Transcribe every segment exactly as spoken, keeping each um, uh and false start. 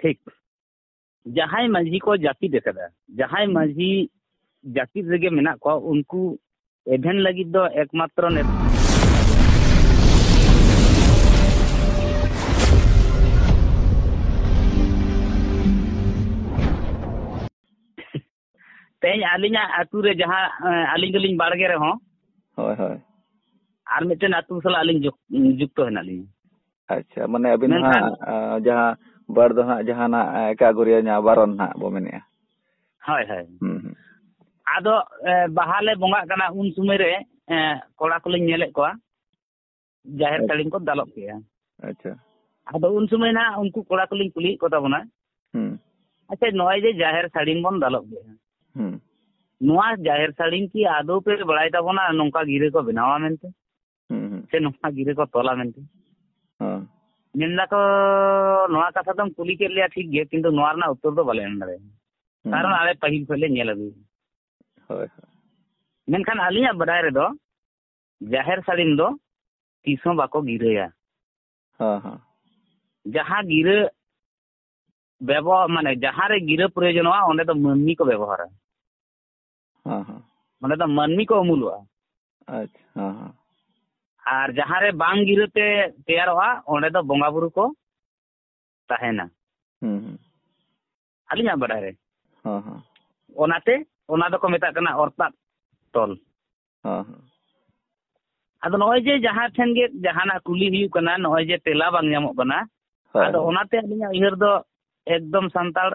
ᱴᱷᱤᱠ᱾ ᱡᱟᱦᱟᱸᱭ ᱢᱟᱹᱡᱷᱤ ᱠᱚ ᱡᱟᱹᱯᱤᱫ ᱟᱠᱟᱫᱟ, ᱡᱟᱦᱟᱸᱭ ᱢᱟᱹᱡᱷᱤ ᱡᱟᱹᱯᱤᱫ ᱨᱮᱜᱮ ᱢᱮᱱᱟᱜ ᱠᱚᱣᱟ, ᱩᱱᱠᱩ ᱮᱵᱷᱮᱱ ᱞᱟᱹᱜᱤᱫ ᱫᱚ ᱮᱠᱢᱟᱛᱨᱚ ᱱᱮᱛ- ᱛᱮᱦᱮᱧ ᱟᱹᱞᱤᱧᱟᱜ ᱟᱹᱛᱩ ᱨᱮ ᱡᱟᱦᱟᱸ, ᱮᱸ, ᱟᱹᱞᱤᱧ ᱫᱚᱞᱤᱧ ᱵᱟᱲᱜᱮ ᱨᱮᱦᱚᱸ, ᱦᱳᱭ, ᱦᱳᱭ᱾ ᱟᱨ ᱢᱤᱫᱴᱮᱱ ᱟᱹᱛᱩ ᱥᱟᱞᱟᱜ ᱟᱹᱞᱤᱧ ᱡᱩᱠ-, ᱡᱩᱠᱛᱚ ᱦᱮᱱᱟᱜ ᱞᱤᱧᱟ᱾ ᱟᱪᱪᱷᱟ, ᱢᱟᱱᱮ ᱟᱹᱵᱤᱱ ᱫᱚ ᱢᱮᱱᱠᱷᱟᱱ ᱦᱟᱸᱜ, ᱟ, ᱡᱟᱦᱟᱸ ᱵᱟᱨ ᱫᱚ ᱦᱟᱸᱜ ᱡᱟᱦᱟᱱᱟᱜ, ᱮ, ᱮᱠᱟᱜᱚᱨᱤᱭᱟᱹ ᱧᱟ ᱵᱟᱨᱚᱱ ᱦᱟᱸᱜ ᱵᱚ ᱢᱮᱱᱮᱜᱼᱟ᱾ ᱦᱳᱭ, ᱦᱳᱭ᱾ ᱦᱩᱸ, ᱦᱩᱸ᱾ ᱟᱫᱚ, ᱮ, ᱵᱟᱦᱟ ᱞᱮ ᱵᱚᱸᱜᱟᱜ ᱠᱟᱱᱟ, ᱩᱱ ᱥᱚᱢᱚᱭ ᱨᱮ, ᱮ, ᱠᱚᱲᱟ ᱠᱚᱞᱤᱧ ᱧᱮᱞᱮᱫ ᱠᱚᱣᱟ, ᱡᱟᱦᱮᱨ ᱟᱪᱪᱷᱟ᱾ ᱥᱟᱹᱲᱤᱢ ᱠᱚ ᱫᱟᱞᱚᱵ ᱠᱮᱜᱼᱟ᱾ ᱟᱪᱪᱷᱟ᱾ ᱟᱫᱚ ᱩᱱ ᱥᱚᱢᱚᱭ ᱱᱟᱦᱟᱜ ᱩᱱᱠᱩ ᱠᱚᱲᱟ ᱠᱚᱞᱤᱧ ᱠᱩᱞᱤᱭᱮᱫ ᱠᱚ ᱛᱟᱵᱚᱱᱟ, ᱦᱩᱸ᱾ ᱟᱪᱪᱷᱟ, ᱱᱚᱜᱼᱚᱭ ᱡᱮ ᱡᱟᱦᱮᱨ ᱥᱟᱹᱲᱤᱢ ᱵᱚᱱ ᱫᱟᱞᱚᱵ ᱠᱮᱜᱼᱟ, ᱦᱩᱸ᱾ ᱱᱚᱣᱟ ᱡᱟᱦᱮᱨ ᱥᱟᱹᱲᱤᱢ ᱠᱤ ᱟᱫᱚ ᱯᱮ ᱵᱟᱲᱟᱭ ᱛᱟᱵᱚᱱᱟ ᱱᱚᱝᱠᱟ ᱜᱤᱨᱟᱹ ᱠᱚ ᱵᱮᱱᱟᱣᱟ ᱢᱮᱱᱛᱮ? ᱦᱩᱸ, ᱦᱩᱸ᱾ ᱥᱮ ᱱᱚᱝᱠᱟ ᱜᱤᱨᱟᱹ ᱠᱚ ᱛᱚᱞᱟ ᱢᱮᱱᱛᱮ? ᱦᱚᱸ᱾ ᱢᱮᱱ ᱫᱟᱠᱚ, ᱱᱚᱣᱟ ᱠᱟᱛᱷᱟ ᱫᱚᱢ ᱠᱩᱞᱤ ᱠᱮᱫ ᱞᱮᱭᱟ ᱴᱷᱤᱠ ᱜᱮ, ᱠᱤᱱᱛᱩ ᱱᱚᱣᱟ ᱨᱮᱱᱟᱜ ᱩᱛᱛᱚᱨ ᱫᱚ ᱵᱟᱞᱮ ᱮᱢ ᱫᱟᱲᱮᱭᱟᱜᱼᱟ᱾ ᱦᱩᱸ᱾ ᱠᱟᱨᱚᱱ ᱟᱞᱮ ᱯᱟᱹᱦᱤᱞ ᱠᱷᱚᱱ ᱞᱮ ᱧᱮᱞ ᱟᱹᱜᱩᱭᱮᱫᱟ᱾ ᱦᱳᱭ, ᱦᱳᱭ᱾ ᱢᱮᱱᱠᱷᱟᱱ ᱟᱹᱞᱤᱧᱟᱜ ᱵᱟᱰᱟᱭ ᱨᱮᱫᱚ ᱡᱟᱦᱮᱨ ᱥᱟᱹᱲᱤᱢ ᱫᱚ ᱛᱤᱥ ᱦᱚᱸ ᱵᱟᱠᱚ ᱜᱤᱨᱟᱹᱭᱟ᱾ ᱦᱚᱸ, ᱦᱚᱸ᱾ ᱡᱟᱦᱟᱸ ᱜᱤᱨᱟᱹ ᱵᱮᱵᱚᱦᱟᱨ, ᱢᱟᱱᱮ ᱡᱟᱦᱟᱸ ᱨᱮ ᱜᱤᱨᱟᱹ ᱯᱨᱚᱭᱳᱡᱚᱱᱚᱜᱼᱟ, ᱚᱸᱰᱮ ᱫᱚ ᱢᱟᱹᱱᱢᱤ ᱠᱚ ᱵᱮᱵᱚᱦᱟᱨᱟ᱾ ᱦᱚᱸ, ᱦᱚᱸ᱾ ᱚᱸᱰᱮ ᱫᱚ ᱢᱟᱹᱱᱢᱤ ᱠᱚ ᱩᱢᱩᱞᱚᱜᱼᱟ᱾ ᱟᱪᱪᱷᱟ, ᱦᱚᱸ, ᱦᱚᱸ᱾ ᱟᱨ ᱡᱟᱦᱟᱸ ᱨᱮ ᱵᱟᱝ ᱜᱤᱨᱟᱹ ᱛᱮ ᱛᱮᱭᱟᱨᱚᱜᱼᱟ, ᱚᱸᱰᱮ ᱫᱚ ᱵᱚᱸᱜᱟ ᱵᱩᱨᱩ ᱠᱚ ᱛᱟᱦᱮᱱᱟ᱾ ᱦᱩᱸ, ᱦᱩᱸ᱾ ᱟᱹᱞᱤᱧᱟᱜ ᱵᱟᱰᱟᱭ ᱨᱮ᱾ ᱦᱚᱸ, ᱦᱚᱸ᱾ ᱚᱱᱟᱛᱮ ᱚᱱᱟ ᱫᱚᱠᱚ ᱢᱮᱛᱟᱜ ᱠᱟᱱᱟ ᱚᱨᱛᱟᱫ ᱛᱚᱞ᱾ ᱦᱚᱸ, ᱦᱚᱸ᱾ ᱟᱫᱚ ᱱᱚᱜᱼᱚᱭ ᱡᱮ ᱡᱟᱦᱟᱸ ᱴᱷᱮᱱ ᱜᱮ ᱡᱟᱦᱟᱱᱟᱜ ᱠᱩᱞᱤ ᱦᱩᱭᱩᱜ ᱠᱟᱱᱟ, ᱱᱚᱜᱼᱚᱭ ᱡᱮ ᱛᱮᱞᱟ ᱵᱟᱝ ᱧᱟᱢᱚᱜ ᱠᱟᱱᱟ, ᱦᱳᱭ, ᱟᱫᱚ ᱦᱳᱭ᱾ ᱚᱱᱟᱛᱮ ᱟᱹᱞᱤᱧᱟᱜ ᱩᱭᱦᱟᱹᱨ ᱫᱚ ᱮᱠᱫᱚᱢ ᱥᱟᱱᱛᱟᱲ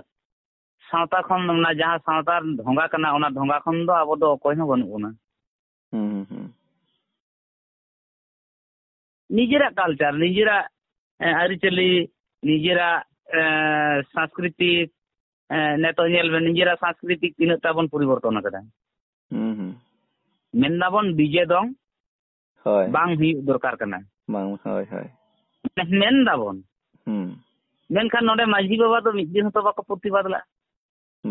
ᱥᱟᱶᱛᱟ ᱠᱷᱚᱱ, ᱚᱱᱟ ᱡᱟᱦᱟᱸ ᱥᱟᱶᱛᱟ ᱰᱷᱚᱸᱜᱟ ᱠᱟᱱᱟ, ᱚᱱᱟ ᱰᱷᱚᱸᱜᱟ ᱠᱷᱚᱱ ᱫᱚ ᱟᱵᱚ ᱫᱚ ᱚᱠᱚᱭ ᱦᱚᱸ ᱵᱟᱹᱱᱩᱜ ᱵᱚᱱᱟ᱾ ᱦᱩᱸ, ᱦᱩᱸ, ᱦᱩᱸ᱾ ᱱᱤᱡᱮᱨᱟᱜ culture, ᱱᱤᱡᱮᱨᱟᱜ, ᱮ, ᱟᱹᱨᱤᱪᱟᱹᱞᱤ, ᱱᱤᱡᱮᱨᱟᱜ, ᱮ, ᱥᱟᱝᱥᱠᱨᱤᱛᱤᱠ, ᱮ, ᱱᱤᱛᱚᱜ ᱧᱮᱞ ᱵᱮᱱ, ᱱᱤᱡᱮᱨᱟᱜ ᱥᱟᱝᱥᱠᱨᱤᱛᱤᱠ ᱛᱤᱱᱟᱹᱜ ᱴᱟ ᱵᱚᱱ ᱯᱚᱨᱤᱵᱚᱨᱛᱚᱱ ᱟᱠᱟᱫᱟ᱾ ᱦᱩᱸ, ᱦᱩᱸ᱾ ᱢᱮᱱ ᱫᱟᱵᱚᱱ ᱰᱤᱡᱮ ᱫᱚᱝ ᱦᱳᱭ᱾ ᱵᱟᱝ ᱦᱩᱭᱩᱜ ᱫᱚᱨᱠᱟᱨ ᱠᱟᱱᱟ᱾ ᱵᱟᱝ, ᱦᱳᱭ, ᱦᱳᱭ᱾ ᱢᱮᱱ ᱫᱟᱵᱚᱱ᱾ ᱦᱩᱸ᱾ ᱢᱮᱱᱠᱷᱟᱱ ᱱᱚᱰᱮ ᱢᱟᱹᱡᱷᱤ ᱵᱟᱵᱟ ᱫᱚ ᱢᱤᱫ ᱫᱤᱱ ᱦᱚᱸᱛᱚ ᱵᱟᱠᱚ ᱯᱨᱚᱛᱤᱵᱟᱫ ᱞᱮᱫᱼᱟ᱾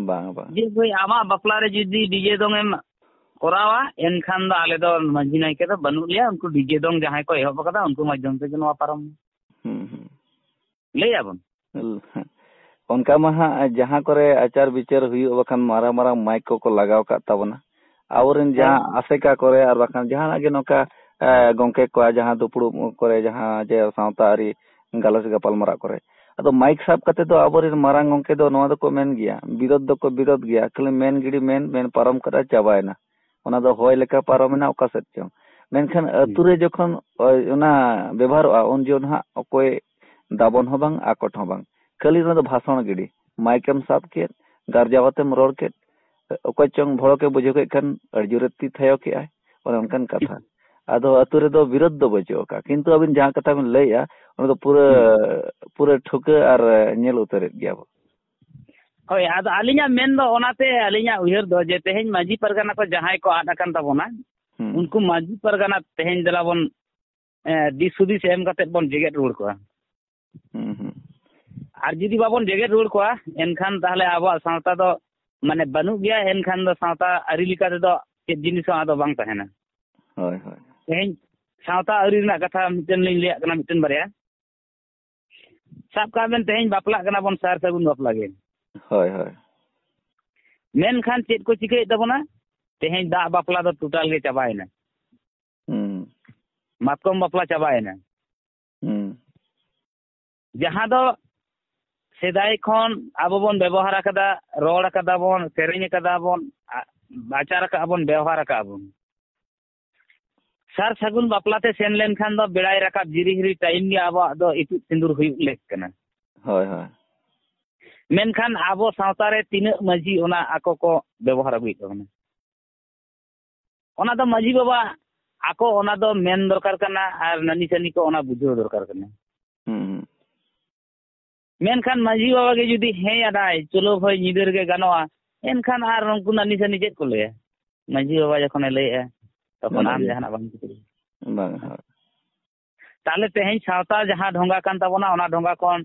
ᱵᱟᱝ, ᱵᱟᱝ᱾ ᱡᱮ ᱵᱷᱟᱹᱭ, ᱟᱢᱟᱜ ᱵᱟᱯᱞᱟ ᱨᱮ ᱡᱩᱫᱤ ᱰᱤᱡᱮ ᱫᱚᱝ ᱮᱢ ᱠᱚᱨᱟᱣᱟ, ᱮᱱᱠᱷᱟᱱ ᱫᱚ ᱟᱞᱮ ᱫᱚ ᱢᱟᱹᱡᱷᱤ ᱱᱟᱭᱠᱮ ᱫᱚ ᱵᱟᱹᱱᱩᱜ ᱞᱮᱭᱟ, ᱩᱱᱠᱩ ᱰᱤᱡᱮ ᱫᱚᱝ ᱡᱟᱦᱟᱸᱭ ᱠᱚ ᱮᱦᱚᱵ ᱟᱠᱟᱫᱟ, ᱩᱱᱠᱩ ᱢᱟᱫᱽᱫᱷᱚᱢ ᱛᱮᱜᱮ ᱱᱚᱣᱟ ᱯᱟᱨᱚᱢ᱾ ᱦᱩᱸ, ᱦᱩᱸ᱾ ᱞᱟᱹᱭ ᱟᱵᱚᱱ᱾ ᱦᱮᱸ᱾ ᱚᱱᱠᱟ ᱢᱟ ᱦᱟᱸᱜ ᱡᱟᱦᱟᱸ ᱠᱚᱨᱮ ᱟᱪᱟᱨ ᱵᱤᱪᱟᱹᱨ ᱦᱩᱭᱩᱜ, ᱵᱟᱠᱷᱟᱱ ᱢᱟᱨᱟᱝ ᱢᱟᱨᱟᱝ ᱢᱟᱭᱤᱠ ᱠᱚᱠᱚ ᱞᱟᱜᱟᱣ ᱟᱠᱟᱫ ᱛᱟᱵᱚᱱᱟ᱾ ᱟᱵᱚᱨᱮᱱ ᱦᱮᱸ᱾ ᱡᱟᱦᱟᱸ ᱟᱥᱮᱠᱟ ᱠᱚᱨᱮ ᱟᱨ ᱵᱟᱠᱷᱟᱱ ᱡᱟᱦᱟᱱᱟᱜ ᱜᱮ ᱱᱚᱝᱠᱟ, ᱮ, ᱜᱚᱝᱠᱮ ᱠᱚᱣᱟᱜ ᱡᱟᱦᱟᱸ ᱫᱩᱯᱲᱩᱵ ᱠᱚᱨᱮ, ᱡᱟᱦᱟᱸ ᱡᱮ ᱥᱟᱶᱛᱟ ᱟᱹᱨᱤ ᱜᱟᱞᱚᱪ ᱜᱟᱯᱟᱞᱢᱟᱨᱟᱣ ᱠᱚᱨᱮ, ᱟᱫᱚ ᱢᱟᱭᱤᱠ ᱥᱟᱵ ᱠᱟᱛᱮ ᱫᱚ ᱟᱵᱚᱨᱮᱱ ᱢᱟᱨᱟᱝ ᱜᱚᱝᱠᱮ ᱫᱚ ᱱᱚᱣᱟ ᱫᱚᱠᱚ ᱢᱮᱱ ᱜᱮᱭᱟ, ᱵᱤᱨᱳᱫ ᱫᱚᱠᱚ ᱵᱤᱨᱳᱫ ᱜᱮᱭᱟ, ᱠᱷᱟᱹᱞᱤ ᱢᱮᱱ ᱜᱤᱰᱤ ᱢᱮᱱ, ᱢᱮᱱ ᱯᱟᱨᱚᱢ ᱠᱟᱛᱮ ᱪᱟᱵᱟᱭᱮᱱᱟ᱾ ᱚᱱᱟ ᱫᱚ ᱦᱚᱭ ᱞᱮᱠᱟ ᱯᱟᱨᱚᱢᱮᱱᱟ ᱚᱠᱟ ᱥᱮᱫ ᱪᱚᱝ᱾ ᱢᱮᱱᱠᱷᱟᱱ ᱦᱩᱸ᱾ ᱟᱹᱛᱩ ᱨᱮ ᱡᱚᱠᱷᱚᱱ, ᱚ, ᱚᱱᱟ ᱵᱮᱵᱚᱦᱟᱨᱚᱜᱼᱟ, ᱩᱱ ᱡᱚᱠᱷᱚᱱ ᱦᱟᱸᱜ ᱚᱠᱚᱭ ᱫᱟᱵᱚᱱ ᱦᱚᱸ ᱵᱟᱝ, ᱟᱠᱚᱴ ᱦᱚᱸ ᱵᱟᱝ, ᱠᱷᱟᱹᱞᱤ ᱚᱱᱟ ᱫᱚ ᱵᱷᱟᱥᱚᱬ ᱜᱤᱰᱤ᱾ ᱢᱟᱭᱤᱠ ᱮᱢ ᱥᱟᱵ ᱠᱮᱫ, ᱜᱟᱨᱡᱟᱣ ᱟᱛᱮᱢ ᱨᱚᱲ ᱠᱮᱫ, ᱚᱠᱚᱭ ᱪᱚᱝ ᱵᱷᱚᱲᱚᱠᱮ ᱵᱩᱡᱷᱟᱹᱣ ᱠᱮᱫ ᱠᱷᱟᱱ ᱟᱹᱰᱤ ᱡᱳᱨᱮ ᱛᱤ ᱛᱷᱟᱭᱚ ᱠᱮᱜᱼᱟᱭ, ᱚᱱᱮ ᱚᱱᱠᱟᱱ ᱠᱟᱛᱷᱟ᱾ ᱟᱫᱚ ᱟᱹᱛᱩ ᱨᱮᱫᱚ ᱵᱤᱨᱳᱫ ᱫᱚ ᱵᱟᱹᱪᱩᱜ ᱟᱠᱟᱫ, ᱠᱤᱱᱛᱩ ᱟᱹᱵᱤᱱ ᱡᱟᱦᱟᱸ ᱠᱟᱛᱷᱟ ᱵᱤᱱ ᱞᱟᱹᱭᱮᱜᱼᱟ, ᱚᱱᱟ ᱫᱚ ᱯᱩᱨᱟᱹ, ᱦᱩᱸ᱾ ᱯᱩᱨᱟᱹ ᱴᱷᱟᱹᱣᱠᱟᱹ ᱟᱨ ᱧᱮᱞ ᱩᱛᱟᱹᱨᱮᱫ ᱜᱮᱭᱟ ᱵᱚ᱾ ᱦᱳᱭ, ᱟᱫᱚ ᱟᱹᱞᱤᱧᱟᱜ ᱢᱮᱱ ᱫᱚ ᱚᱱᱟᱛᱮ ᱟᱹᱞᱤᱧᱟᱜ ᱩᱭᱦᱟᱹᱨ ᱫᱚ ᱡᱮ ᱛᱮᱦᱮᱧ ᱢᱟᱹᱡᱷᱤ ᱯᱟᱨᱜᱟᱱᱟ ᱠᱚ ᱡᱟᱦᱟᱸᱭ ᱠᱚ ᱟᱫ ᱟᱠᱟᱱ ᱛᱟᱵᱚᱱᱟ, ᱦᱩᱸ᱾ ᱩᱱᱠᱩ ᱢᱟᱹᱡᱷᱤ ᱯᱟᱨᱜᱟᱱᱟ ᱛᱮᱦᱮᱧ ᱫᱮᱞᱟ ᱵᱚᱱ, ᱮ, ᱫᱤᱥ ᱦᱩᱫᱤᱥ ᱮᱢ ᱠᱟᱛᱮᱫ ᱵᱚᱱ ᱡᱮᱜᱮᱫ ᱨᱩᱣᱟᱹᱲ ᱠᱚᱣᱟ᱾ ᱦᱩᱸ, ᱦᱩᱸ᱾ ᱟᱨ ᱡᱩᱫᱤ ᱵᱟᱵᱚᱱ ᱡᱮᱜᱮᱫ ᱨᱩᱣᱟᱹᱲ ᱠᱚᱣᱟ, ᱮᱱᱠᱷᱟᱱ ᱛᱟᱦᱚᱞᱮ ᱟᱵᱚᱣᱟᱜ ᱥᱟᱶᱛᱟ ᱫᱚ ᱢᱟᱱᱮ ᱵᱟᱹᱱᱩᱜ ᱜᱮᱭᱟ, ᱮᱱᱠᱷᱟᱱ ᱫᱚ ᱥᱟᱶᱛᱟ ᱟᱹᱨᱤ ᱞᱮᱠᱟ ᱛᱮᱫᱚ ᱪᱮᱫ ᱡᱤᱱᱤᱥ ᱦᱚᱸ ᱟᱫᱚ ᱵᱟᱝ ᱛᱟᱦᱮᱱᱟ᱾ ᱦᱳᱭ, ᱦᱳᱭ᱾ ᱛᱮᱦᱮᱧ ᱥᱟᱶᱛᱟ ᱟᱹᱨᱤ ᱨᱮᱱᱟᱜ ᱠᱟᱛᱷᱟ ᱢᱤᱫᱴᱮᱱ ᱞᱤᱧ ᱞᱟᱹᱭᱟᱜ ᱠᱟᱱᱟ, ᱢᱤᱫᱴᱮᱱ ᱵᱟᱨᱭᱟ᱾ ᱥᱟᱵ ᱠᱟᱜ ᱵᱮᱱ, ᱛᱮᱦᱮᱧ ᱵᱟᱯᱞᱟᱜ ᱠᱟᱱᱟ ᱵᱚᱱ, ᱥᱟᱨ ᱥᱟᱹᱜᱩᱱ ᱵᱟᱯᱞᱟ ᱜᱮ᱾ ᱦᱳᱭ, ᱦᱳᱭ᱾ ᱢᱮᱱᱠᱷᱟᱱ ᱪᱮᱫ ᱠᱚ ᱪᱤᱠᱟᱹᱭᱮᱫ ᱛᱟᱵᱚᱱᱟ? ᱛᱮᱦᱮᱧ ᱫᱟᱜ ᱵᱟᱯᱞᱟ ᱫᱚ ᱴᱳᱴᱟᱞ ᱜᱮ ᱪᱟᱵᱟᱭᱮᱱᱟ᱾ ᱦᱩᱸ᱾ ᱢᱟᱛᱠᱚᱢ ᱵᱟᱯᱞᱟ ᱪᱟᱵᱟᱭᱮᱱᱟ᱾ ᱦᱩᱸ᱾ ᱡᱟᱦᱟᱸ ᱫᱚ ᱥᱮᱫᱟᱭ ᱠᱷᱚᱱ ᱟᱵᱚ ᱵᱚᱱ ᱵᱮᱵᱚᱦᱟᱨ ᱟᱠᱟᱫᱟ, ᱨᱚᱲ ᱟᱠᱟᱫᱟ ᱵᱚᱱ, ᱥᱮᱨᱮᱧ ᱟᱠᱟᱫᱟ ᱵᱚᱱ, ᱟ-, ᱟᱪᱟᱨ ᱟᱠᱟᱫ ᱵᱚᱱ, ᱵᱮᱣᱦᱟᱨ ᱟᱠᱟᱫ ᱵᱚᱱ᱾ ᱥᱟᱨ ᱥᱟᱹᱜᱩᱱ ᱵᱟᱯᱞᱟ ᱛᱮ ᱥᱮᱱ ᱞᱮᱱᱠᱷᱟᱱ ᱫᱚ ᱵᱮᱲᱟᱭ ᱨᱟᱠᱟᱵ ᱡᱤᱨᱤ ᱦᱤᱨᱤ ᱴᱟᱭᱤᱢ ᱜᱮ ᱟᱵᱚᱣᱟᱜ ᱫᱚ ᱤᱛᱩᱫ ᱥᱤᱸᱫᱩᱨ ᱦᱩᱭᱩᱜ ᱞᱮᱠ ᱠᱟᱱᱟ᱾ ᱦᱳᱭ, ᱦᱳᱭ᱾ ᱢᱮᱱᱠᱷᱟᱱ ᱟᱵᱚ ᱥᱟᱶᱛᱟ ᱨᱮ ᱛᱤᱱᱟᱹᱜ ᱢᱟᱹᱡᱷᱤ ᱚᱱᱟ ᱟᱠᱚ ᱠᱚ ᱵᱮᱵᱚᱦᱟᱨ ᱟᱹᱜᱩᱭᱮᱫ ᱛᱟᱵᱚᱱᱟ? ᱚᱱᱟ ᱫᱚ ᱢᱟᱹᱡᱷᱤ ᱵᱟᱵᱟ ᱟᱠᱚ ᱚᱱᱟ ᱫᱚ ᱢᱮᱱ ᱫᱚᱨᱠᱟᱨ ᱠᱟᱱᱟ ᱟᱨ ᱱᱟᱹᱱᱤ ᱥᱟᱹᱱᱤ ᱠᱚ ᱚᱱᱟ ᱵᱩᱡᱷᱟᱹᱣ ᱫᱚᱨᱠᱟᱨ ᱠᱟᱱᱟ᱾ ᱦᱩᱸ, ᱦᱩᱸ᱾ ᱢᱮᱱᱠᱷᱟᱱ ᱢᱟᱹᱡᱷᱤ ᱵᱟᱵᱟ ᱜᱮ ᱡᱩᱫᱤ ᱦᱮᱸ ᱟᱫᱟᱭ, "ᱪᱚᱞᱚ ᱵᱷᱟᱹᱭ, ᱧᱤᱫᱟᱹ ᱨᱮᱜᱮ ᱜᱟᱱᱚᱜᱼᱟ", ᱮᱱᱠᱷᱟᱱ ᱟᱨ ᱩᱱᱠᱩ ᱱᱟᱹᱱᱤ ᱥᱟᱹᱱᱤ ᱪᱮᱫ ᱠᱚ ᱞᱟᱹᱭᱟ? ᱢᱟᱹᱡᱷᱤ ᱵᱟᱵᱟ ᱡᱚᱠᱷᱚᱱᱮ ᱞᱟᱹᱭᱮᱜᱼᱟ, ᱛᱚᱠᱷᱚᱱ ᱵᱟᱝ ᱟᱢ ᱜᱮ᱾ ᱡᱟᱦᱟᱱᱟᱜ ᱵᱟᱢ ᱪᱤᱠᱟᱹᱭᱟ᱾ ᱵᱟᱝ, ᱦᱳᱭ᱾ ᱛᱟᱦᱞᱮ ᱛᱮᱦᱮᱧ ᱥᱟᱶᱛᱟ ᱡᱟᱦᱟᱸ ᱰᱷᱚᱸᱜᱟ ᱠᱟᱱ ᱛᱟᱵᱚᱱᱟ, ᱚᱱᱟ ᱰᱷᱚᱸᱜᱟ ᱠᱷᱚᱱ